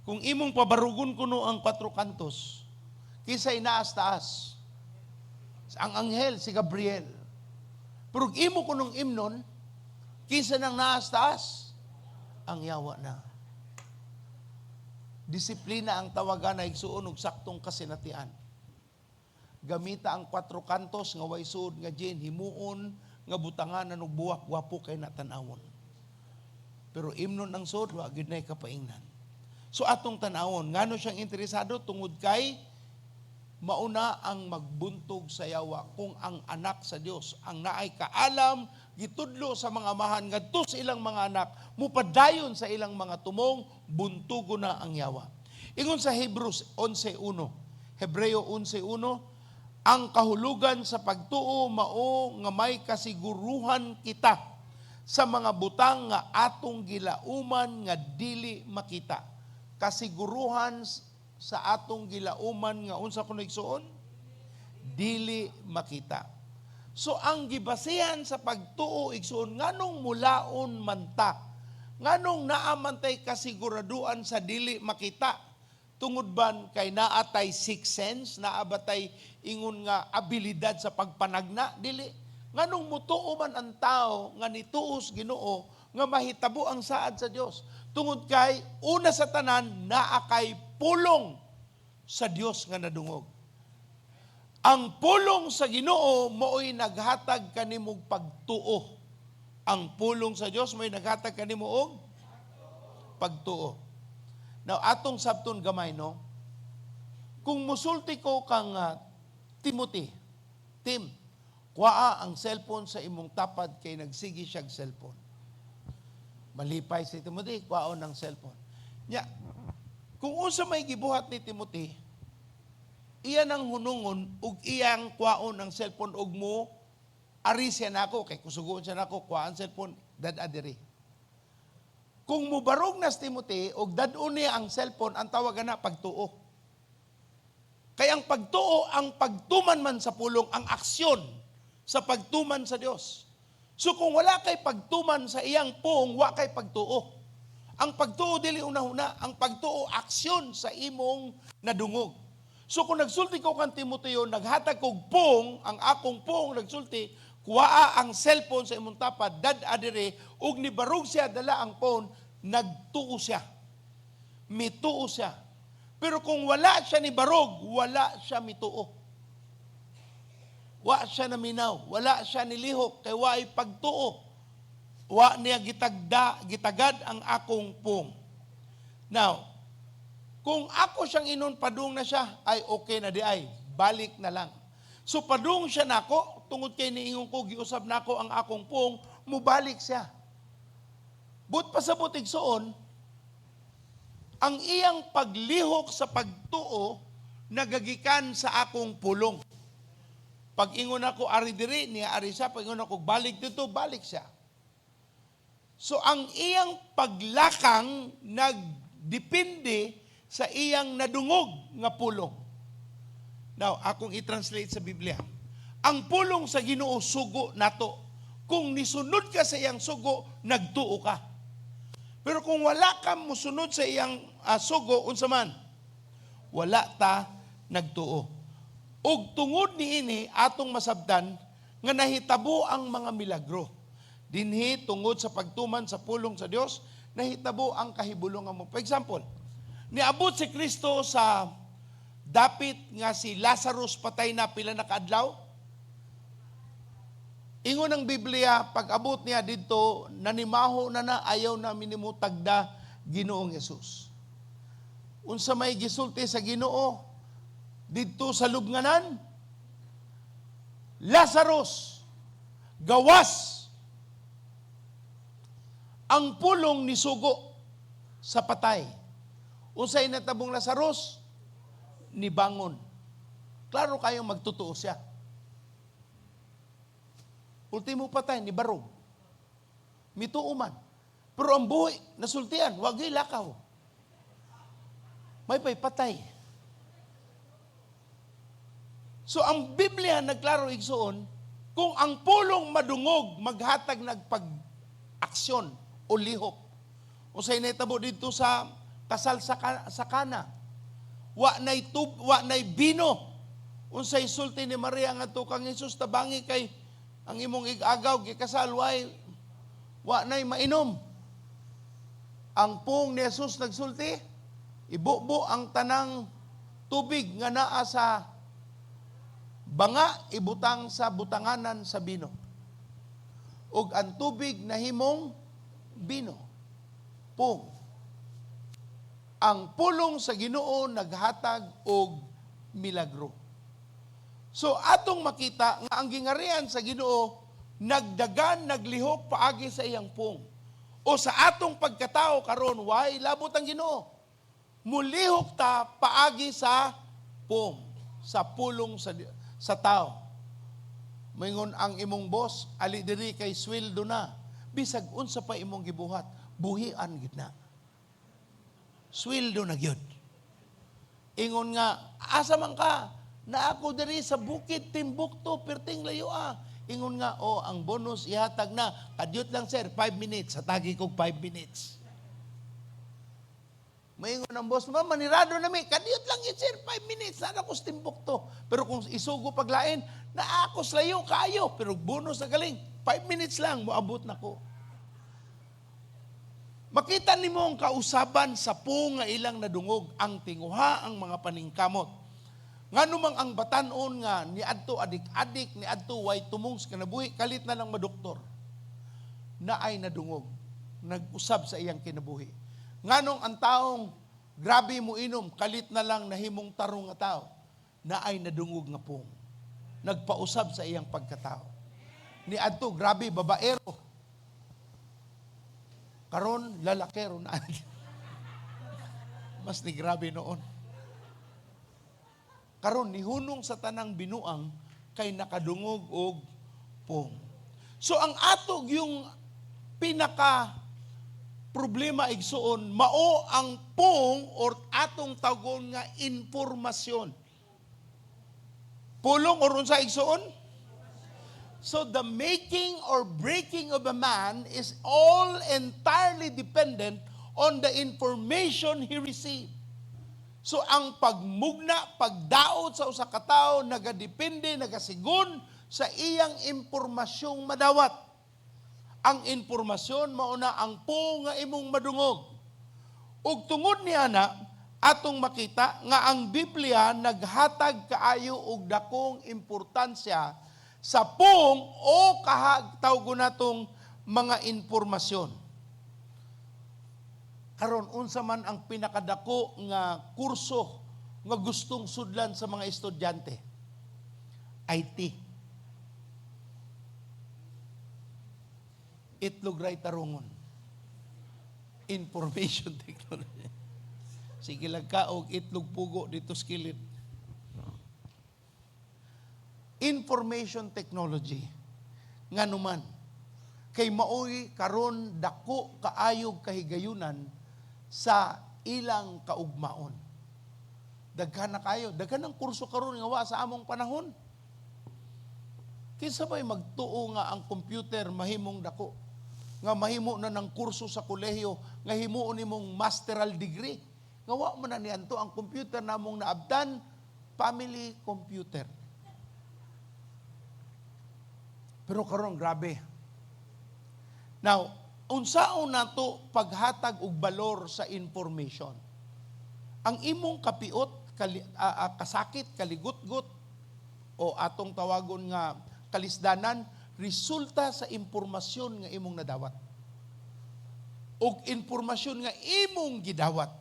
Kung imong pabarugon kuno ang kwatro kantos, kinsay naas taas? Ang anghel, si Gabriel. Pero kung imo kunong imnon, kinsa nang naas taas? Ang yawa na. Disiplina ang tawagan na igsuon og saktong kasinatian. Gamita ang kwatro kantos nga way suod nga gin, himuon nga butanganan og buwak, gwapo kay na tan-awon. Pero imnon ang suod, wa gyud nay kapaingnan. So atong tan-awon, ngano siyang interesado? Tungod kay mauna ang magbuntog sa yawa kung ang anak sa Dios ang naay kaalam, gitudlo sa mga amahan ngadto sa ilang mga anak, mupadayon sa ilang mga tumong, buntugo na ang yawa. Ingon sa Hebrews 11:1, Hebreo 11:1, ang kahulugan sa pagtuo mao nga may kasiguruhan kita sa mga butang nga atong gilauman nga dili makita. Kasiguruhan sa atong gilauman nga unsa kuno, igsuon? Dili makita. So ang gibasihan sa pagtuo, igsuon, nganong mulaon man ta? Nganong naa man tay kasiguraduan sa dili makita? Tungod ban kay naa tay sixth sense, naa ba tay ingon nga abilidad sa pagpanagna? Dili. Nganong mutuo man ang tao nga nituos Ginoo nga mahitabo ang saad sa Dios? Tungod kay una sa tanan, naa kay pulong sa Dios nga nadungog. Ang pulong sa Ginoo mao'y naghatag kanimog pagtuo. Ang pulong sa Dios mao'y naghatag kanimo og pagtuo. Now, atong sabton gamay, no? Kung musulti ko kang Timothy, "Tim, kuhaa ang cellphone sa imong tapad kay nagsige siyag cellphone." Malipay si Timothy, kuhaon ng cellphone. Nya, kung unsa may gibuhat ni Timothy, iya nang hunungon ug iyang kuhaon ang cellphone ug mo ari siya nako kay kusugoon siya nako, "Kuha ang cellphone, dad-a diri." Kung mubarog na si Timothy ug dad-on niya ang cellphone, ang tawagan na pagtuo. Kay ang pagtuo, ang pagtuman man sa pulong, ang aksyon sa pagtuman sa Dios. So kung wala kay pagtuman sa iyang pulong, wa kay pagtuo. Ang pagtuo dili una-una, ang pagtuo aksyon sa imong nadungog. So kung nagsulti ko kang Timoteo, naghatag kog pung, ang akong pung nagsulti, "Kuhaa ang cellphone sa imong tapad, dad-a diri," ug nibarog siya dala ang phone, nagtuo siya. Mituo siya. Pero kung wala siya ni barog, wala siya mituo. Wa siya naminaw, wala siya nilihok, kay waay pagtuo. Wa niya gitagda, gitagad ang akong pung. Now, kung ako siyang inon, "Padung na siya," ay okay na di ay, balik na lang. So padung siya nako, tungod kay niingon ko, giusab nako ang akong pung, mubalik siya. But pasabot, igsoon, ang iyang paglihok sa pagtuo nagagikan sa akong pulong. Pag ingon ako ari diri, niya ari siya. Pag ingon ako balik dito, balik siya. So ang iyang paglakang nagdepende sa iyang nadungog nga pulong. Now, akong i-translate sa Biblia. Ang pulong sa Ginoo sugo nato. Kung nisunod ka sa iyang sugo, nagtuo ka. Pero kung wala ka musunod sa iyang sugo, unsa man? Wala ta nagtuo. Ug tungod niini atong masabtan nga nahitabo ang mga milagro. Dinhi tungod sa pagtuman sa pulong sa Dios, nahitabo ang kahibulongan mo. For example, niabot si Kristo sa dapit nga si Lazarus patay na pila na kaadlaw. Ingon ang Biblia, pag abot niya didto, nanimaho na na, ayaw na minimutagda Ginoong Hesus. Unsa may gisulti sa Ginoo didto sa lubnganan? "Lazarus, gawas!" Ang pulong ni sugo. Sa patay. Unsay natabong Lazarus? Nibangon. Klaro kayong magtotoo siya. Ultimo patay, nibarog. Mituo man. Pero ang buhi, nasultian, wag lakaw. May pay patay. So ang Biblia nagklaro, igsuon, kung ang pulong madungog, maghatag nagpag-aksyon o lihok. Unsay nahitabo dito sa kasal sa Kana? Wa nay bino. Unsay sulti ni Maria ngadto kang Jesus? "Tabangi kay ang imong ig-agaw gikasal, wa nay mainom." Ang pung ni Jesus nagsulti, "Ibubo ang tanang tubig nga naa sa banga, ibutang sa butanganan sa bino." Ug ang tubig nahimong bino. Pung. Ang pulong sa Ginoo naghatag og milagro. So atong makita nga ang gingarian sa Ginoo nagdagan, naglihok paagi sa iyang pung. O sa atong pagkatao karon, way labot ang Ginoo. Mulihok ta paagi sa pung, sa pulong sa tao. Moingon ang imong boss, "Ali diri kay sweldo na." Bisag unsa pa imong gibuhat, buhian gid na. Sweldo na gyud. Ingon nga, "Asa man ka?" "Na ako diri sa Bukid Timbuktu, perting layo ah." Ingon nga, "Oh, ang bonus ihatag na. Kadyot lang, sir, 5 minutes. Hatagi kog 5 minutes." Maingon ang boss, "Ma'am, manirado na mi. Kadiyot lang yun, sir, 5 minutes. Naa ko sa Timbuktu." Pero kung isugo paglain, "Naa ko sa layo, kayo. Pero bonus na galing. 5 minutes lang, moabot na ko." Makita nimo ang kausaban sa pung nga ilang nadungog, ang tinguha, ang mga paningkamot. Ngano mang ang batanon nga niadto adik-adik, niadto way tumong sa kinabuhi, kalit na lang madoktor. Naay nadungog, nag-usab sa iyang kinabuhi. Nganong ang taong grabe mo inom, kalit na lang nahimong tarong nga tao, naay nadungog nga pung. Nagpausab sa iyang pagkatao. Niadto grabe babaero. Karon lalakero na. Mas ni grabe noon. Karon nihunong sa tanang binuang kay nakadungog og pung. So ang atog yung pinaka problema, igsuon, mao ang pung or atong tawgon nga impormasyon. Pulong or unsa, igsuon? So the making or breaking of a man is all entirely dependent on the information he received. So ang pagmugna, pagdaot sa usa ka tawo nagadepende, nagasigon sa iyang impormasyong madawat. Ang impormasyon mao na ang pung nga imong madungog. Ug tungod niya na atong makita nga ang Biblia naghatag kaayo og dakong importansya sa pung o kahag tawgon natong mga impormasyon. Karon, unsa man ang pinakadako nga kurso nga gustong sudlan sa mga estudyante? IT. Itlog ray tarungon. Information technology. Sige lang ka og itlog pugo dito sa kilid. Information technology. Nganuman kay maoy karon dako kaayog kahigayunan sa ilang kaugmaon. Daghan na kayo, daghan ang kurso karon nga wa sa among panahon. Kinsa bay magtuo nga ang computer mahimong dako? Nga mahimo na ng kurso sa kolehiyo, nga himuon nimong masteral degree. Nga wa mo na nianto ang computer namong naabtan, family computer. Pero karon grabe. Now, unsaon nato paghatag og balor sa information? Ang imong kapiot, kasakit, kaligutgot o atong tawagon nga kalisdanan resulta sa impormasyon nga imong nadawat. Og impormasyon nga imong gidawat.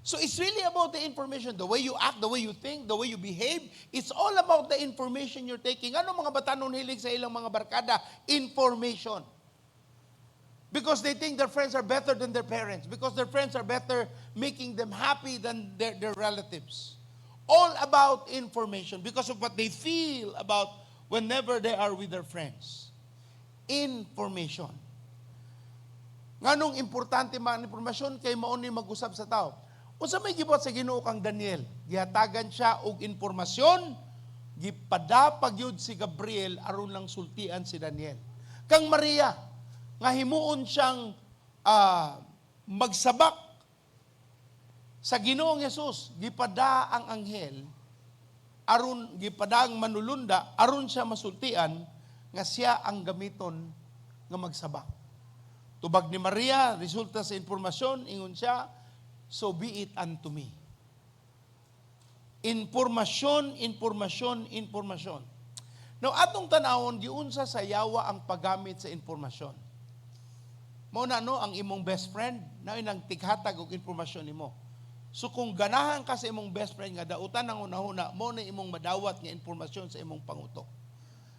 So it's really about the information, the way you act, the way you think, the way you behave. It's all about the information you're taking. Ano mga batanon hilig sa ilang mga barkada? Information. Because they think their friends are better than their parents. Because their friends are better making them happy than their relatives. All about information because of what they feel about whenever they are with their friends. Information. Nganong importante man ang impormasyon kay mao ni mag-usab sa tao? Unsa may gibuhat sa Ginoo kang Daniel? Gihatagan siya og impormasyon, gipadapag yun si Gabriel aron lang sultian si Daniel. Kang Maria, nga himuon siyang magsabak sa Ginoong Hesus, gipada ang anghel aron gipada ang manulunda aron siya masultian nga siya ang gamiton nga magsabak. Tubag ni Maria, resulta sa impormasyon, ingon siya, "So be it unto me." Impormasyon, impormasyon, impormasyon. Now, atong tanawon, giunsa sa yawa ang paggamit sa impormasyon. Mao na, no, ang imong best friend, na nang tighatag og impormasyon nimo. So kung ganahan ka sa imong best friend nga dautan ang hunahuna, mao na imong madawat nga impormasyon sa imong pangutok.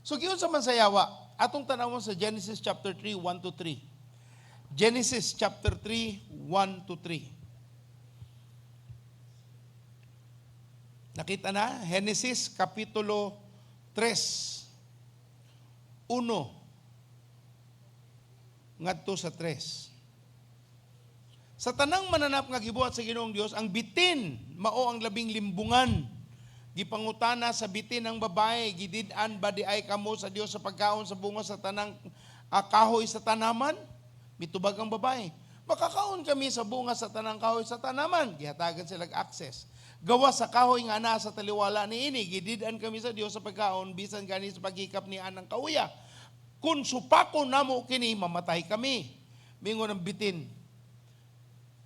So giunsa man sa yawa? Atong tanawon sa Genesis chapter 3, 1 to 3. Genesis chapter 3, 1 to 3. Nakita na? Genesis kapitulo 3, 1 ngadto sa 3. Sa tanang mananap nga gibuhat sa Ginoong Dios, ang bitin mao ang labing limbungan. Gipangutana sa bitin ang babae, "Gidid-an ba di ay kamo sa Dios sa pagkaon sa bunga sa tanang kahoy sa tanaman?" Mitubag ang babae, "Makakaon kami sa bunga sa tanang kahoy sa tanaman." Gihatagan sila access. "Gawas sa kahoy nga naa sa taliwala niini, gidid-an kami sa Dios sa pagkaon, bisan gani sa paghikap ni anang kahuya. Kung supako namo kini, mamatay kami." Mingon ang bitin,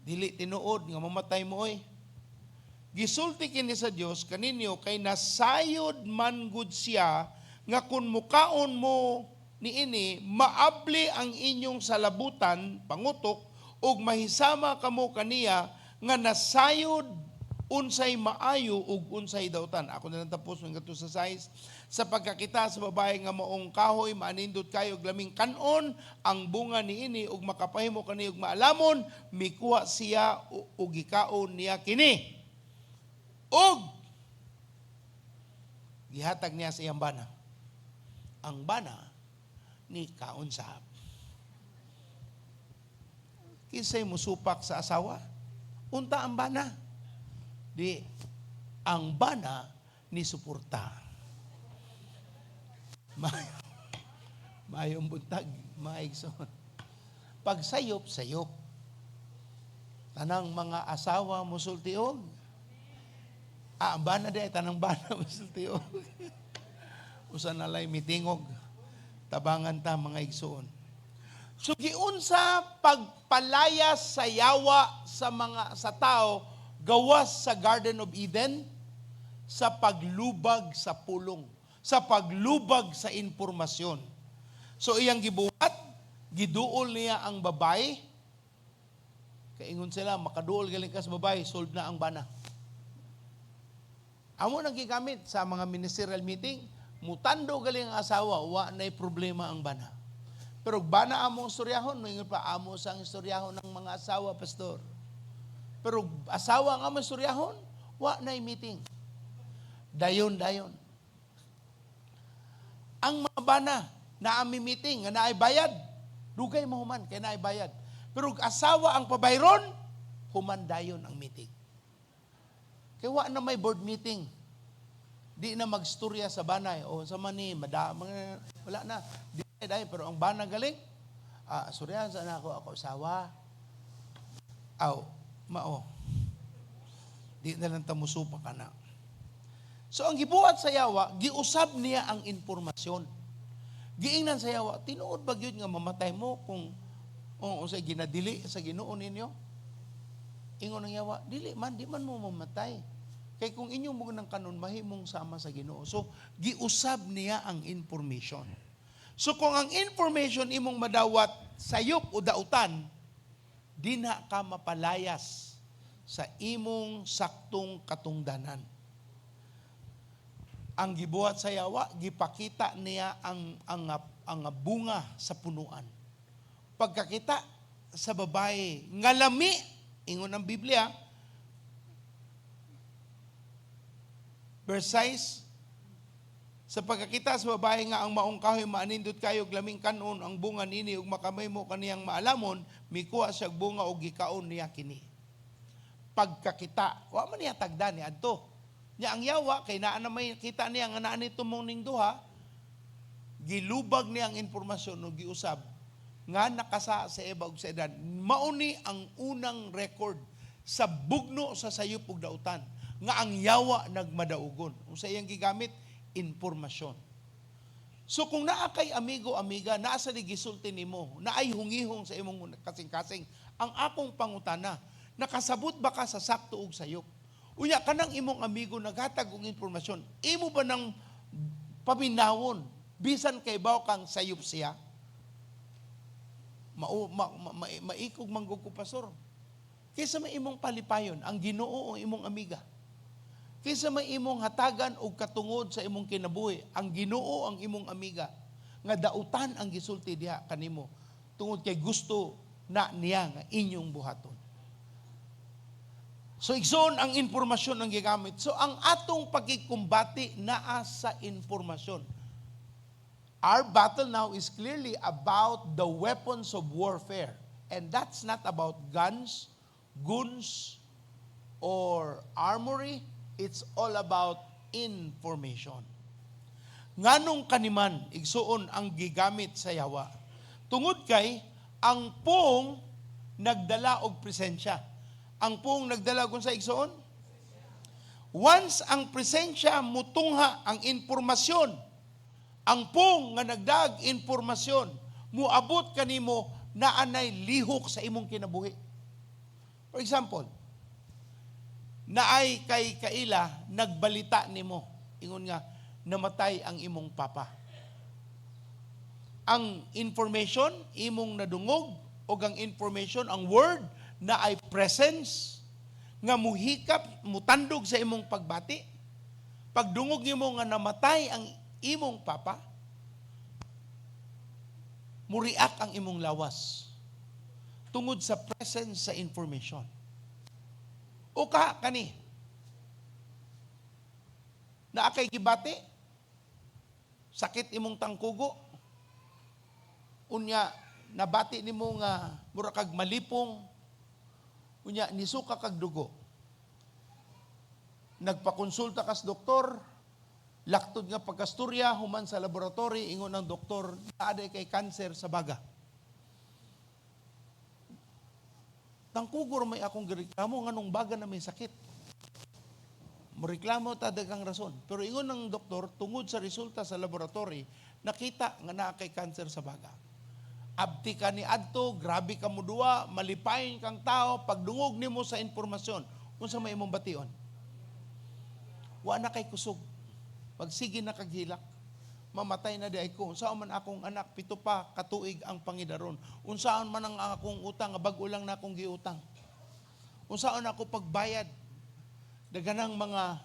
"Dili tinuod nga mamatay mo oy. Gisulti kini sa Dios kaninyo kay nasayod man gud siya nga kung mukaon mo niini, maabli ang inyong salabutan, pangutok, ug mahisama kamo kaniya nga nasayod unsay maayo ug unsay dautan." Ako na lang tapos ngadto sa 6. Sa pagkakita sa babae nga maong kahoy maanindot kayo og laming kanon ang bunga niini ug makapahimo kani og maalamon, mikuha siya ug gikaon niya kini. Ug gihatag niya sa iyang bana. Ang bana ni kaon sab. Kinsay musupak sa asawa? Unta ang bana. Di, ang bana ni suporta. Mayong buntag, maigsoon. Pag sayop, sayop. Tanang mga asawa musultiog. Ah, ang bana di ay tanang bana musultiog. Usa na lay mitingog. Tabangan ta, mga igsoon. So giunsa pagpalayas sa yawa sa mga sa tao gawas sa Garden of Eden? Sa paglubag sa pulong, sa paglubag sa impormasyon. So iyang gibuhat, giduol niya ang babae. Kaingon sila, makaduol galing ka sa babae, solve na ang bana. Amo nang gigamit sa mga ministerial meeting, mutando galing ang asawa, wa na'y problema ang bana. Pero bana among istoryahon, moingon pa, "Amo sang istoryahon ng mga asawa, pastor." Pero asawa ang among istoryahon, wa na'y meeting. Dayon, dayon. Ang mga bana na ami meeting, nga naay bayad, dugay mahuman, kay naay bayad. Pero asawa ang pabayron, human dayon ang meeting. Kay wa na may board meeting. Di na magstorya sa banay. O sa mani, mada, mga, wala na. Di na dayon. Pero ang bana galing, "Storyahan sa ako, ako asawa." Aw, mao. Di na lang tamusupa ka na. So ang gibuhat sa yawa, giusab niya ang impormasyon. Giingnan sa yawa, "Tinuod ba gyud nga mamatay mo kung o sa ginadili sa Ginoo ninyo?" Ingon ang yawa, "Dili man, di man mo mamatay. Kay kung inyong mo ng kanon, mahimong sama sa Ginoo." So giusab niya ang information. So kung ang information imong madawat sayop o dautan, di na ka mapalayas sa imong saktong katungdanan. Ang gibuhat sa yawa, gipakita niya ang bunga sa punuan. Pagkakita sa babae nga lami, ingon ang Biblia, verse 6, sa pagkakita sa babae nga ang maong kahoy maanindot kayo laming kanon ang bunga nini ug makamay mo kaniyang maalamon, mikuha siya og bunga og gikaon niya kini. Pagkakita, wa man niya tagda ni adto. Nya ang yawa kay naa na may kita niya nga naa ni tumong ning duha, gilubag niya ang impormasyon ug giusab nga nakasa sa Eva ug sa Adan. Mauni ang unang record sa bugno sa sayop ug dautan nga ang yawa nagmadaugon. Unsa iyang gigamit? Impormasyon. So kung naa kay amigo, amiga, naa sa gisulti nimo, naay hungihong sa imong kasing-kasing, ang akong pangutana, nakasabot ba ka sa sakto ug sayop? Unya kanang imong amigo naghatag og impormasyon, imo ba nang paminawon bisan kay baw kang sayop siya? Maikog manggug ko, pastor. Kaysa may imong palipayon, ang Ginoo ang imong amiga. Kaysa may imong hatagan og katungod sa imong kinabuhi, ang Ginoo ang imong amiga. Nga dautan ang gisulti diha kanimo tungod kay gusto na niya nga inyong buhaton. So igsoon, ang impormasyon ang gigamit. So ang atong pagkikumbati naa sa impormasyon. Our battle now is clearly about the weapons of warfare. And that's not about guns, guns, or armory. It's all about information. Nganong kaniman, igsuon, ang gigamit sa yawa? Tungod kay ang pung nagdala og presensya. Ang pung nagdala kung sa, igsuon? Once ang presensya mutungha ang impormasyon, ang pung nga nagdag impormasyon, muabot kanimo na anay lihok sa imong kinabuhi. For example, naay kay kaila nagbalita nimo, ingon nga namatay ang imong papa. Ang information imong nadungog o ang information, ang word na ay presence nga muhikap, mutandog sa imong pagbati. Pagdungog nimo nga namatay ang imong papa, muriak ang imong lawas tungod sa presence sa information. O ka kani naa kay gibati, sakit imong tangkugo, unya nabati nimo nga mura kag malipong, unya nisuka kag dugo, nagpakonsulta kas doktor, laktod nga pagkasturya human sa laboratory, ingon ang doktor, naa kay cancer sa baga. Tangkugo ra may akong gireklamo, nganong baga na may sakit? Moreklamo ta daghang rason. Pero ingon ng doktor, tungod sa resulta sa laboratory, nakita nga naa kay cancer sa baga. Abti ka ni adto, grabe ka moduwa, malipayin kang tao, pagdungog nimo sa impormasyon, unsa may imong bation? Wa na kay kusog. Pagsige na kag hilak. Mamatay na di ay ko. Unsaon man akong anak, 7 pa katuig ang pangidaron? Unsaon man ang akong utang, nga bag-o lang na akong giutang? Unsaon ako pagbayad? Daganang mga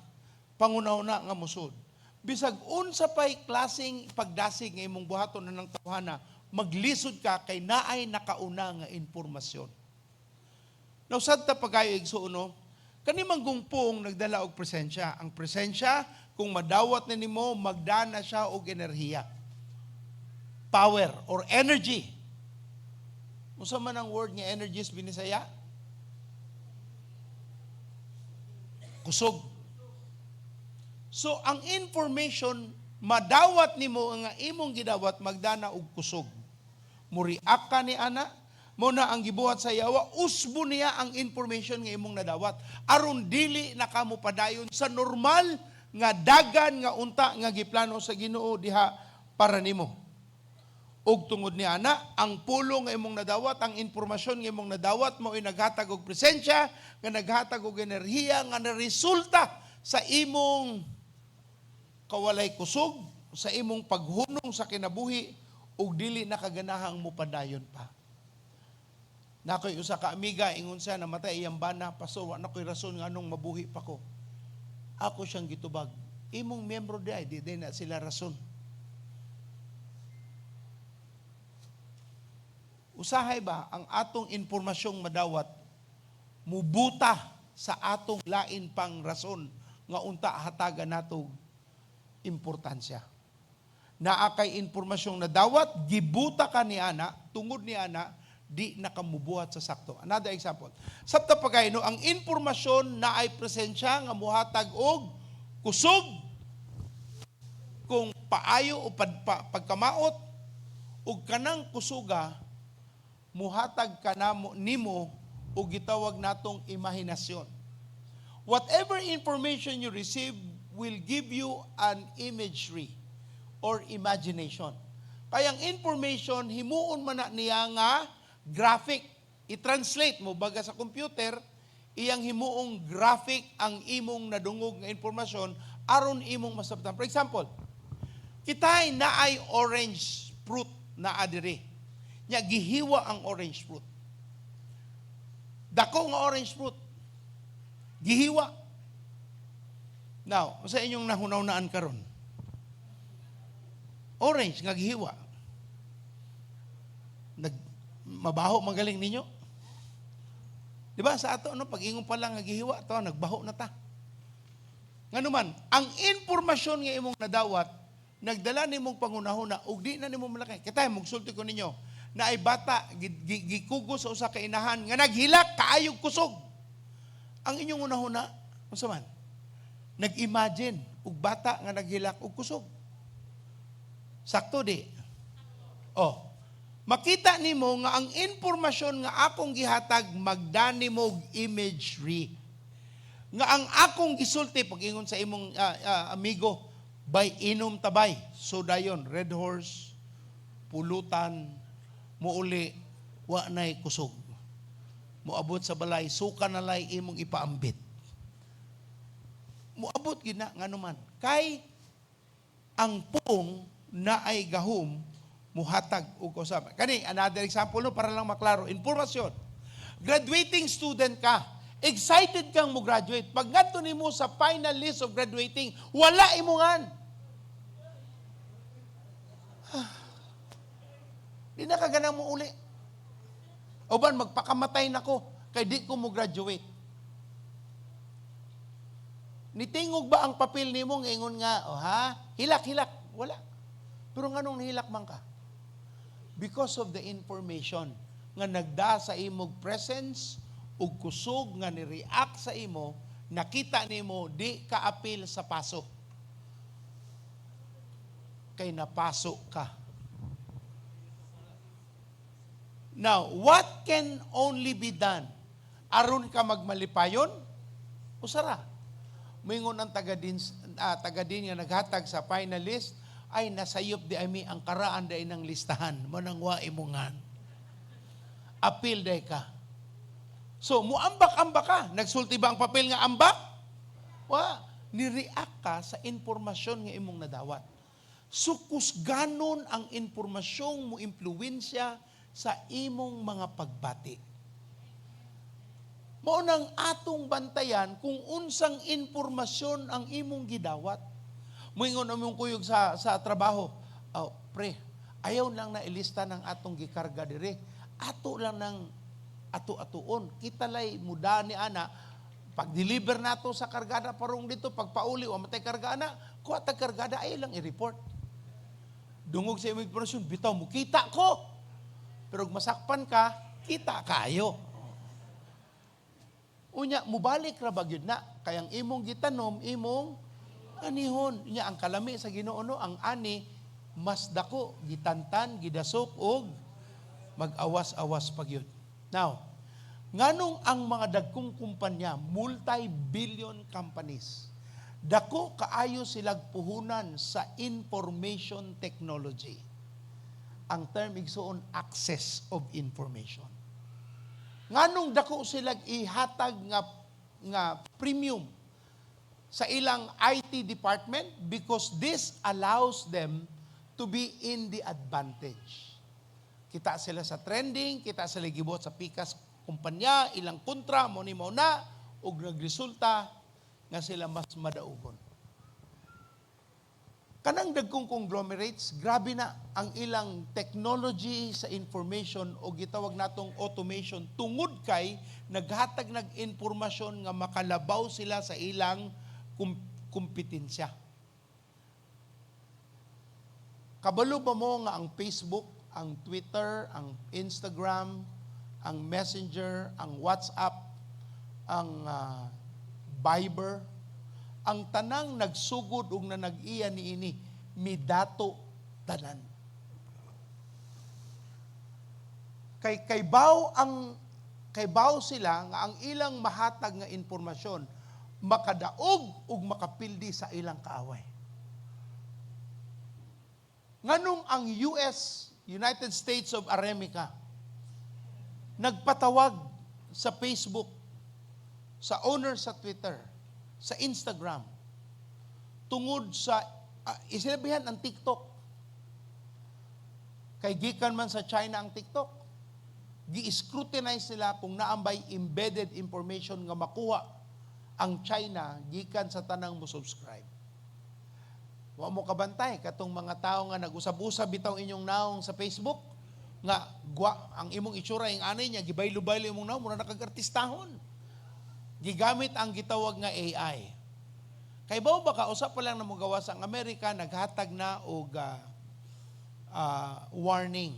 pangunauna nga musod. Bisag unsa pay klaseng pagdasig nga imong buhaton na ng tawhana, maglisod ka kay naay nakauna nga impormasyon. Now, sad ta pagayo, igsuon, no? Kani manggungpong nagdala og presensya. Ang presensya, kung madawat na nimo, magdana siya og enerhiya. Power or energy. Unsa man ang word nga energy sa Binisaya? Kusog. So, ang information, madawat nimo nga imong gidawat, magdana og kusog. Muriak ka ni ana, mo na ang gibuhat sa yawa, usbo niya ang information nga imong nadawat. Aron dili na kamo padayon sa normal nga dagan nga unta nga giplano sa Ginoo diha para nimo. Ug tungod ni ana, ang pulong nga imong nadawat, ang impormasyon nga imong nadawat, mao'y naghatag og presensya, nga naghatag og enerhiya, nga naresulta sa imong kawalay kusog, sa imong paghunong sa kinabuhi, ug dili na kaganahang mopadayon pa. Nakoy usa ka amiga, ingon siya, namatay iyang bana, "Paso, wa na ko'y rason nga anong mabuhi pa ko." Ako siyang gitubag, "Imong miyembro di ay, di di na sila rason." Usahay ba ang atong impormasyong madawat mubuta sa atong lain pang rason nga unta hatagan nato importansya. Naa kay impormasyong nadawat, gibuta ka ni ana, tungod ni ana, di nakamubuhat sa sakto. Another example. Sabta pagay no, ang impormasyon na ay presensya nga muhatag og kusog kung paayo o pagkamaot ug kanang kusuga muhatag kanamo nimo og gitawag natong imahinasyon. Whatever information you receive will give you an imagery or imagination. Kaya ang information, himuon man na niya nga graphic. I-translate mo baga sa computer, iyang himuong graphic ang imong nadungog nga impormasyon aron imong masabtan. For example, kitay naay orange fruit na adiri. Nya gihiwa ang orange fruit. Dako nga orange fruit. Gihiwa. Now, sa inyong nahunaw-naan karon? Orange nga gihiwa. Nag mabaho magaling ninyo? Di ba sa ato no, pag ingon pa lang nga gihiwa to, nagbaho na ta. Ngano man, ang impormasyon nga imong nadawat nagdala nimong pangunahuna ug di na nimo malaki. Kita mugsulti ko ninyo na ay bata gikugo sa usa ka inahan nga naghilak kaayog kusog. Ang inyong hunahuna unsa man? Nag-imagine og bata nga naghilak og kusog. Sakto di? Oh. Makita nimo nga ang impormasyon nga akong gihatag magdani mo og imagery. Nga ang akong gisulti pag ingon sa imong amigo, "Bay, inom tabay." So dayon Red Horse, pulutan, muuli wa nay kusog. Moabot sa balay, suka na lay imong ipaambit. Moabot gina, ngano man? Kay ang pung na ay gahom muhatag og kausap. Kani another example no, para lang maklaro, impormasyon. Graduating student ka. Excited kang mo graduate. Pag ngadto nimo sa final list of graduating, wala imongan. Di na ka ganang mo uli. O ban, magpakamatay na ko, kay di ko mo graduate. Nitingog ba ang papel nimo nga ingon nga, "Oh ha, hilak, hilak"? Wala. Pero nganong nihilak man ka? Because of the information nga nagda sa imong presence ug kusog nga ni-react sa imo, nakita nimo di ka apil sa paso. Kay napaso ka. Now, what can only be done? Aron ka magmalipayon? Usara. Moingon ang taga din nga naghatag sa finalist, "Ay, nasayop di ami ang karaan day ng listahan, manang wa imongan." Apil day ka. So, muambak-ambak ka. Nagsulti ba ang papel nga ambak? Wa. Ni-react ka sa impormasyon nga imong nadawat. So, kusganon ang impormasyong mo impluwensya sa imong mga pagbati. Mao nang atong bantayan kung unsang impormasyon ang imong gidawat. Moingon ang imong kuyog sa trabaho, "Oh, pre, ayaw lang na ilista ng atong gikarga dire. Ato lang ng ato-atuon. Kita lay muda ni ana, pag-deliver nato sa kargada parong dito, pagpauli, o matay karga ana, kuha tag kargada, ayaw lang i-report." Dungog sa imong impormasyon, bitaw mo, kita ko. Pero kung masakpan ka, kita kayo. Unya, mubalik ra ba gyud na? Kay ang imong gitanom, imong anihon. Unya, ang kalami sa Ginoo no, ang ani mas dako, gitantan, gidasok og mag-awas-awas pa gyud. Now, nganong ang mga dagkong kumpanya, multi-billion companies, dako kaayo silag puhunan sa information technology? Ang term, igsuon, access of information. Nganong dako sila ihatag nga premium sa ilang IT department? Because this allows them to be in the advantage. Kita sila sa trending, kita sila gibuhat sa pikas kumpanya, ilang kontra mo ni mo na ug nagresulta nga sila mas madaugon. Kanang dagkong conglomerates, grabe na ang ilang technology sa information o gitawag natong automation tungod kay naghatag nag impormasyon nga makalabaw sila sa ilang kompetensya. Kabalo ba mo nga ang Facebook, ang Twitter, ang Instagram, ang Messenger, ang WhatsApp, ang Viber, ang tanang nagsugod ug na nag-iya niini midato tanan? Kay kaybaw sila nga ang ilang mahatag nga impormasyon makadaog ug makapildi sa ilang kaaway. Nganong ang US, United States of America, nagpatawag sa Facebook, sa owner sa Twitter, sa Instagram, tungod sa isinabihan ang TikTok? Kay gikan man sa China ang TikTok. Gi-scrutinize nila kung naambay embedded information nga makuha ang China gikan sa tanang mo subscribe. Wa mo kabantay katong mga tao nga nag-usab-usab bitaw inyong naong sa Facebook nga gwa ang imong itsura ing anay niya, gibaylo-baylo imong naong, mura na kag artistahon. Gigamit ang gitawag nga AI. Kay bawo ba ka usa pa lang na mogawas ang Amerika, naghatag na og warning.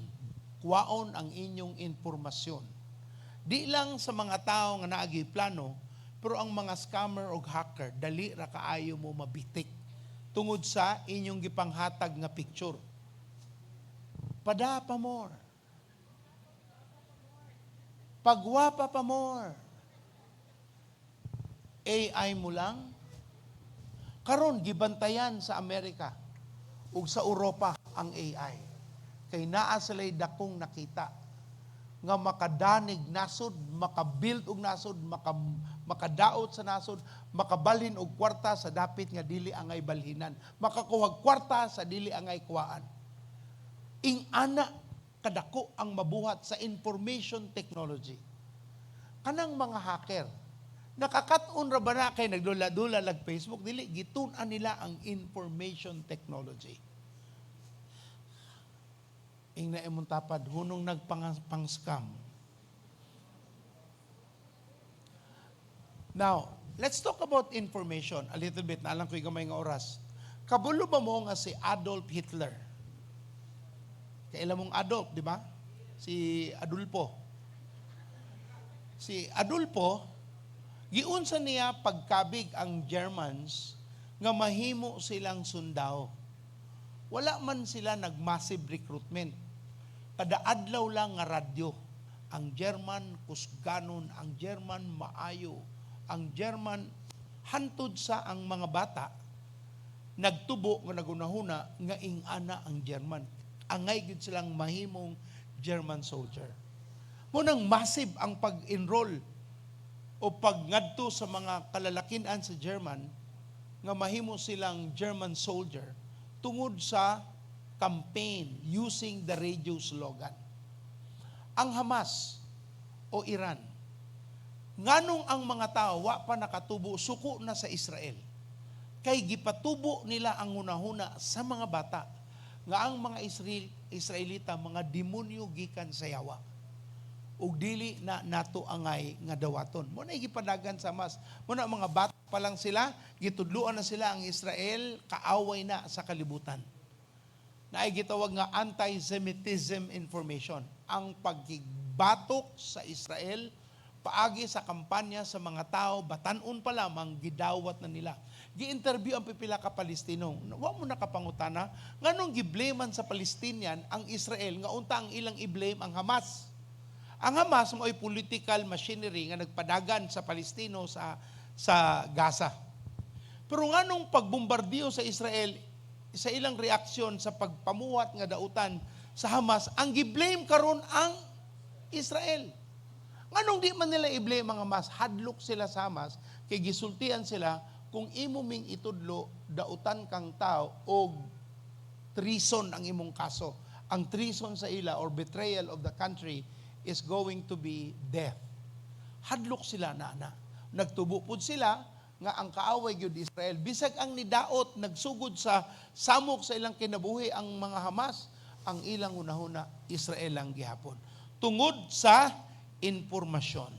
Kuwaon ang inyong impormasyon. Di lang sa mga tao nga naagi plano, pero ang mga scammer og hacker, dali ra kaayo mo mabitik tungod sa inyong gipanghatag nga picture. Pada pa more. Pagwapa pa more. AI mo lang. Karon gibantayan sa Amerika ug sa Europa ang AI. Kay naa sila'y dakong nakita nga makadanig nasod, makabuild og nasod, makadaot sa nasod, makabalhin og kwarta sa dapit nga dili angay balhinan, makakuhag kwarta sa dili angay kuhaan. Ing ana kadako ang mabuhat sa information technology. Kanang mga hacker, nakakat-on ra ba na kay nagdula-dula lag Facebook? Dili, gitun-an nila ang information technology. Ing na imong tapad, hunong nagpang-scam. Now, let's talk about information a little bit. Naalang ko'y gamay nga oras. Kabulo ba mo nga si Adolf Hitler? Kaila mong Adolf, di ba? Si Adolfo. Si Adolfo, giunsa niya pagkabig ang Germans nga mahimo silang sundao. Wala man sila nag-massive recruitment. Kada adlaw lang nga radyo. Ang German kusganon, ang German maayo, ang German hantod sa ang mga bata nagtubo nga nagunahuna nga ingana ang German. Angay gyud silang mahimong German soldier. Munang massive ang pag-enroll o pagngadto sa mga kalalakinan sa German nga mahimo silang German soldier tungod sa campaign using the radio slogan. Ang Hamas o Iran, nganong ang mga tao wa pa nakatubo, suko na sa Israel? Kay gipatubo nila ang hunahuna sa mga bata nga ang mga Israelita mga demonyo gikan sa yawa. Ug dili na nato angay nga dawaton. Mo na gipadagan sa Hamas. Mo na mga bata pa lang sila, gitudluan na sila ang Israel kaaway na sa kalibutan. Naay gitawag nga anti-Semitism information. Ang pagbatok sa Israel paagi sa kampanya sa mga tao, batan-on pa lamang, gidawat na nila. Gi-interview ang pipila ka Palestino. Wa mo nakapangutana nganong giblaman sa Palestinian ang Israel nga unta ang ilang i-blame ang Hamas? Ang Hamas mao'y political machinery nga nagpadagan sa Palestino sa Gaza. Pero nganong pagbombardiyo sa Israel sa ilang reaksyon sa pagpamuhat nga dautan sa Hamas, ang gi-blame karon ang Israel? Nganong di man nila i-blame ang Hamas? Hadlok sila sa Hamas kay gisultian sila, kung imo ming itudlo, dautan kang tao og treason ang imong kaso. Ang treason sa ila or betrayal of the country is going to be death. Hadlok sila na na. Nagtubo pud sila nga ang kaaway gyud Israel. Bisag ang nidaot nagsugod sa samok sa ilang kinabuhi ang mga Hamas, ang ilang hunahuna Israel lang gihapon. Tungod sa impormasyon.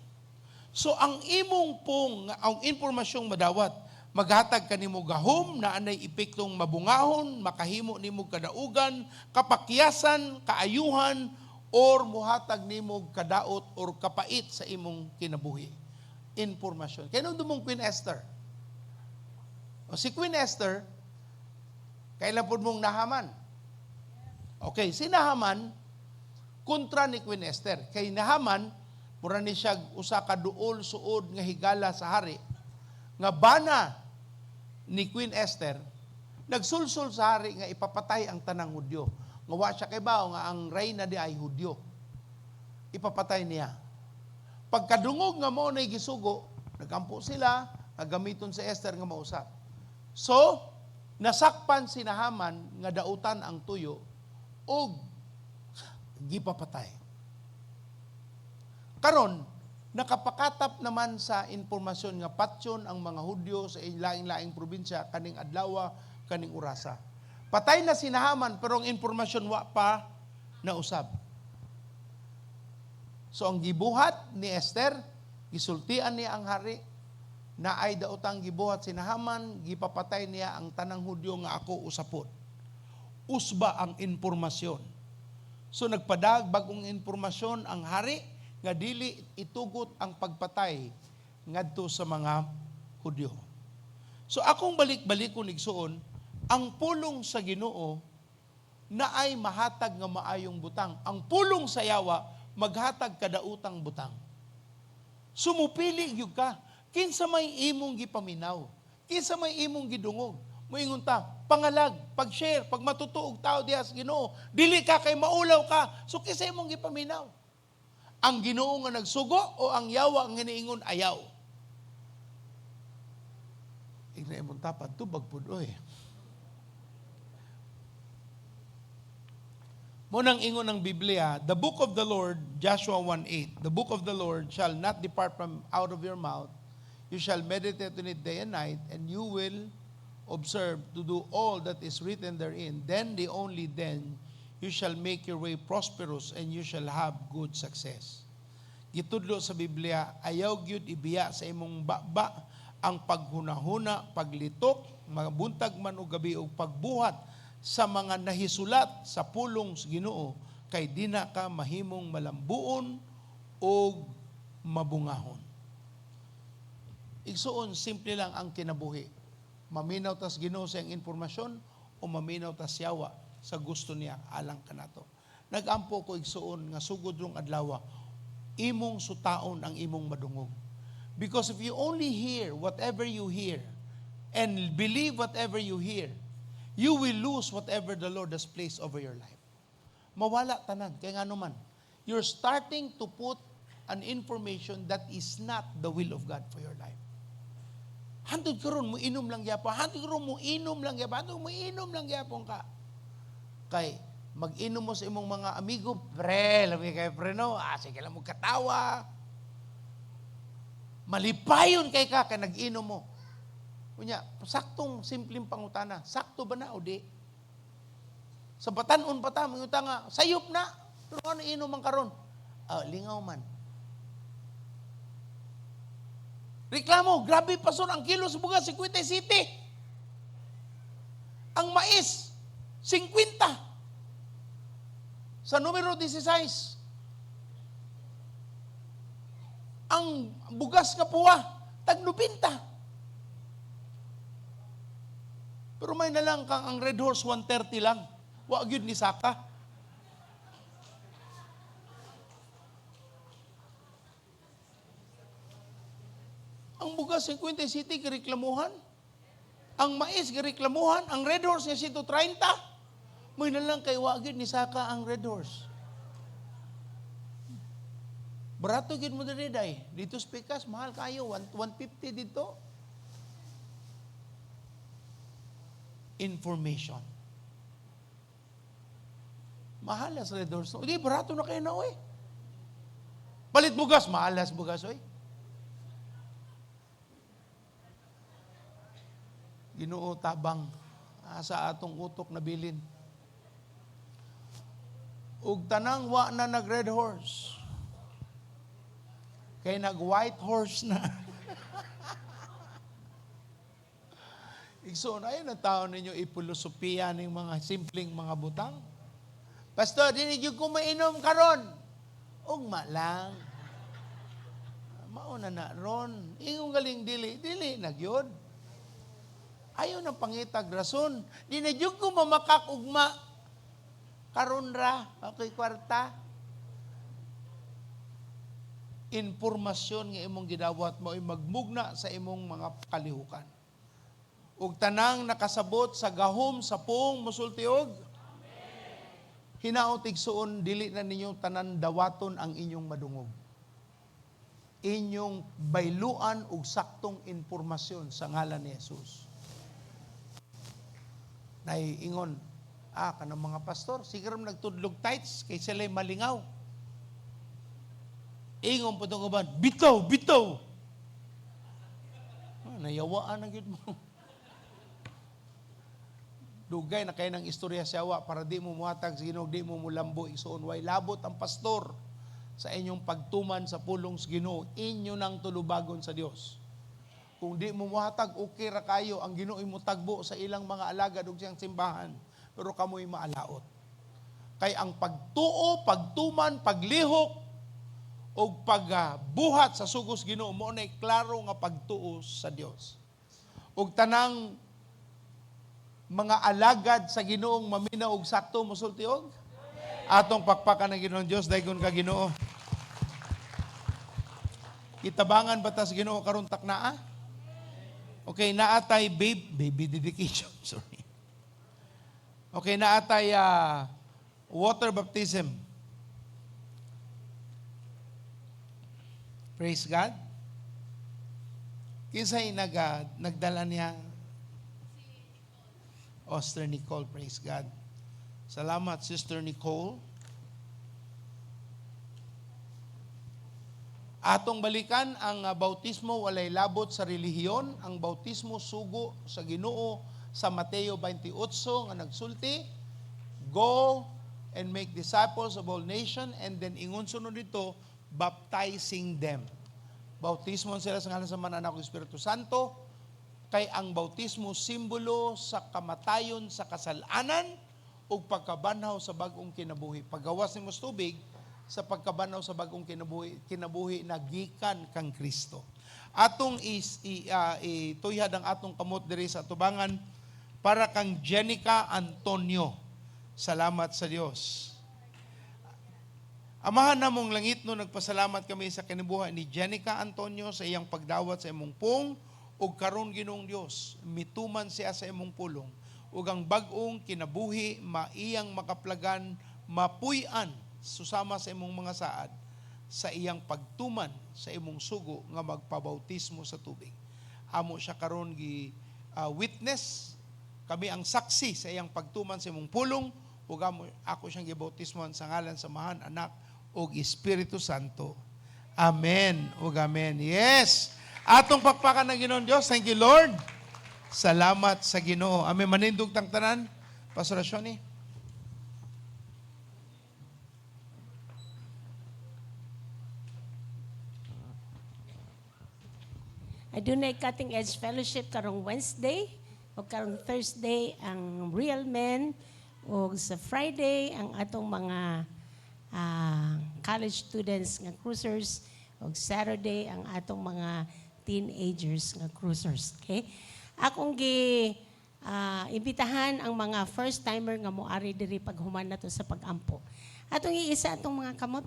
So ang imong pong ang impormasyong madawat maghatag kanimo gahom na anay epektong mabungahon, makahimo nimo kadaugan, kapakyasan, kaayuhan or muhatag nimo kadaot or kapait sa imong kinabuhi. Impormasyon. Kaya mong Queen Esther. O si Queen Esther, kailan po mong Nahaman? Okay, si Nahaman, kontra ni Queen Esther. Kay Nahaman, mura ni siya usa ka duol suod nga higala sa hari, nga bana ni Queen Esther, nagsulsul sa hari nga ipapatay ang tanang Hudyo. Nga wa siya kaybaw nga ang reyna di ay Hudyo. Ipapatay niya. Pagkadungog nga mao nay gisugo, nagampo sila, nga gamiton si Esther nga mausap. So, nasakpan si Nahaman nga dautan ang tuyo ug gipapatay. Karon, nakapakatap naman sa impormasyon nga patyon ang mga Hudyo sa laing-laing probinsya kaning adlawa, kaning orasa. Patay na si Nahaman pero ang impormasyon wa pa nausab. So ang gibuhat ni Esther, gisultian niya ang hari, na ay daotang gibuhat si Nahaman, gipapatay niya ang tanang Hudyo nga ako usapon. Usba ang impormasyon. So nagpadag bagong impormasyon ang hari nga dili itugot ang pagpatay ngadto sa mga Hudyo. So akong balik-balikon, igsuon, ang pulong sa Ginoo na ay mahatag nga maayong butang. Ang pulong sa yawa maghatag kadautang butang. Sumupili gyud ka. Kinsa may imong gipaminaw? Kinsa may imong gidungog? Moingon ta, pangalag, pag-share, pag matutuog tao diha sa Ginoo, dili ka kay maulaw ka. So kinsa imong gipaminaw? Ang Ginoo nga nagsugo o ang yawa ang giniingon ayaw? Igna imong tapad, tubag pud oy. Mo nang ingon ng Biblia, the book of the Lord, Joshua 1:8, "The book of the Lord shall not depart from out of your mouth. You shall meditate on it day and night, and you will observe to do all that is written therein. Then the only then you shall make your way prosperous and you shall have good success." Gitudlo sa Biblia, ayaw gyud ibiya sa imong baba ang paghunahuna, paglitok, mabuntag man o gabi og pagbuhat sa mga nahisulat sa pulong sa Ginoo kay dina ka mahimong malambuon o mabungahon. Igsuon, simple lang ang kinabuhi. Maminaw tas Ginoo sa iyang impormasyon o maminaw tas yawa sa gusto niya alang kanato. Nagampo ko, igsuon, nga sugod rong adlaw, imong sutaon ang imong madungog. Because if you only hear whatever you hear and believe whatever you hear, you will lose whatever the Lord has placed over your life. Mawala tanan. Kaya nga naman, you're starting to put an information that is not the will of God for your life. Hantod karon mo inom lang gyapon. Hantod karon mo inom lang gyapon. Hantod mo inom lang gyapon ka. Kay mag-inom mo sa imong mga amigo, pre, labi kay pre no, ah, sige lang mo katawa. Malipayon kay ka kay nag-inom mo. Unya, saktong simpleng pangutana, sakto ba na o di? Sa batan-on pa ta, manguta nga, sayop na. Pero ano inom man karon? Ah, lingaw man. Reklamo, grabe pastor, ang kilo sa bugas, 50 city. Ang mais, 50. Sa numero 16. Ang bugas nga puwa, tag 90. Pero may na lang kang ang Red Horse 130 lang. Wa gyud ni saka. Ang bugas 50 city gireklamuhan. Ang mais gireklamuhan, ang Red Horse nga 130. May na lang kay wa gyud ni saka ang Red Horse. Barato gyud mo diri day. Dito sa Pikas mahal kayo 150 dito. Information. Mahal as Red Horse. Di barato na kayo na oy. Palit bugas, mahal as bugas oy. Ginoo, tabang sa atong utok na bilin. Ug tanang wa na nag red horse. Kay nag white horse na. Igsoon, ayaw na tao ninyo ipilosopiya ning mga simpleng mga butang. Pastor, dili gyud ko mainom karon. Ugma lang. Mauna na ron. Ingong galing dili, dili na gyud. Ayaw nang pangitag rason. Di na gyud ko mamakak ugma. Karon ra, ako'y kwarta. Impormasyon nga imong gidawat mo ay magmugna sa imong mga kalihukan. Ug tanang nakasabot sa gahom sa puong musulti og hinaot, igsuon, dili na ninyo tanan dawaton ang inyong madungog. Inyong bayluan og saktong impormasyon sa ngalan ni Jesus. Naiingon, kanang mga pastor, siguro nagtudlog tithes kay sila'y malingaw. Ingon po itong uban, bitaw, bitaw. Nayawaan na gyud mo. Dugay na kay ng istorya sa awa para di mo muhatag sa Ginoo, di mo mulambo, igsuon. Way labot ang pastor sa inyong pagtuman sa pulong sa Ginoo, inyo nang tulubagon sa Dios. Kung di mo muhatag, okay ra kayo, ang Ginoo mutagbo sa ilang mga alagad ug siyang simbahan, pero kamoy maalaot. Kay ang pagtuo, pagtuman, paglihok ug pagbuhat sa sugos Ginoo mo nay klaro nga pagtuo sa Dios. Ug tanang mga alagad sa Ginoong maminaw og sakto musulti og atong pakpakan ng Ginoong Dios, daygon ka Ginoo. Kitabangan ba ta sa Ginoo karon taknaa? Okay, naatay baby dedication, sorry. Okay, naatay water baptism. Praise God. Kinsay nagdala niya? Sister Nicole, praise God. Salamat, Sister Nicole. Atong balikan ang bautismo walay labot sa relihiyon. Ang bautismo sugo sa Ginoo sa Mateo 28 nga nagsulti, go and make disciples of all nation, and then ingon sunod dito, baptizing them. Bautismo sila sa ngalan sa Ama, Anak ug Espiritu Santo, kay ang bautismo simbolo sa kamatayon sa kasalanan ug pagkabanhaw sa bag-ong kinabuhi. Paggawas nimo sa tubig, sa pagkabanhaw sa bag-ong kinabuhi, kinabuhi na gikan kang Kristo. Atong ituyhad ang atong kamot diri sa atubangan para kang Jenica Antonio. Salamat sa Dios. Amahan namong langit, no, nagpasalamat kami sa kinabuhi ni Jenica Antonio sa iyang pagdawat sa imong pung ug karon, Ginoong Dios, mituman siya sa imong pulong ug ang bag-ong kinabuhi maiyang makaplagan, mapuy-an susama sa imong mga saad sa iyang pagtuman sa imong sugo nga magpabautismo sa tubig. Amo siya karon gi witness, kami ang saksi sa iyang pagtuman sa imong pulong ug amo ako siyang gibautismohan sa ngalan sa Amahan, Anak ug Espiritu Santo. Amen ug amen. Yes. Atong pakpakan ng Ginoong Dios. Thank you, Lord. Salamat sa Ginoo. Amen. Manindog tang tanan. Pastor Shoni. Adunay Cutting Edge Fellowship karong Wednesday o karong Thursday ang Real Men o sa Friday ang atong mga college students nga cruisers o Saturday ang atong mga teenagers nga cruisers. Okay? Akong gi imbitahan ang mga first timer nga moari diri paghuman nato sa pag-ampo. Atong iisa atong mga kamot.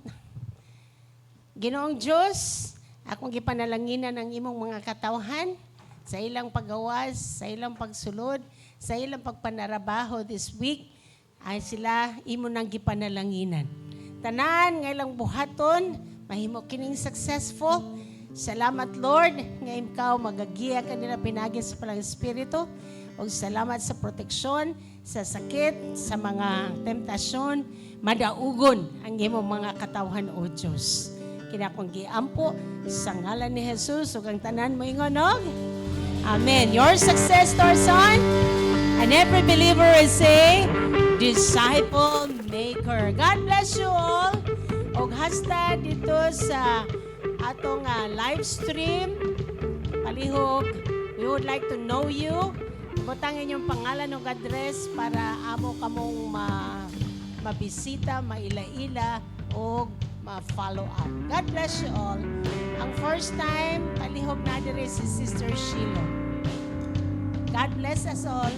Ginoong Diyos, akong gipanalanginan ang imong mga katawhan sa ilang paggawas, sa ilang pagsulod, sa ilang pagpanarabaho this week, ay sila imo nang gipanalanginan. Tanan nga ilang buhaton, mahimo kining successful. Salamat, Lord, nga ikaw magagiya kanila pinagi sa palang Espiritu. Ug salamat sa proteksyon, sa sakit, sa mga temptasyon, madaugon ang imong mga katawhan, O Diyos. Kinakong giampo sa ngalan ni Jesus ug ang tanan moingon og Amen. Your success starts on, and every believer is a disciple maker. God bless you all. Og hasta didto sa atong live stream. Palihog, we would like to know you. Butang inyong pangalan ug address para amo kamong mabisita, maila-ila o ma-follow up. God bless you all. Ang first time, palihog na diri si Sister Sheila. God bless us all.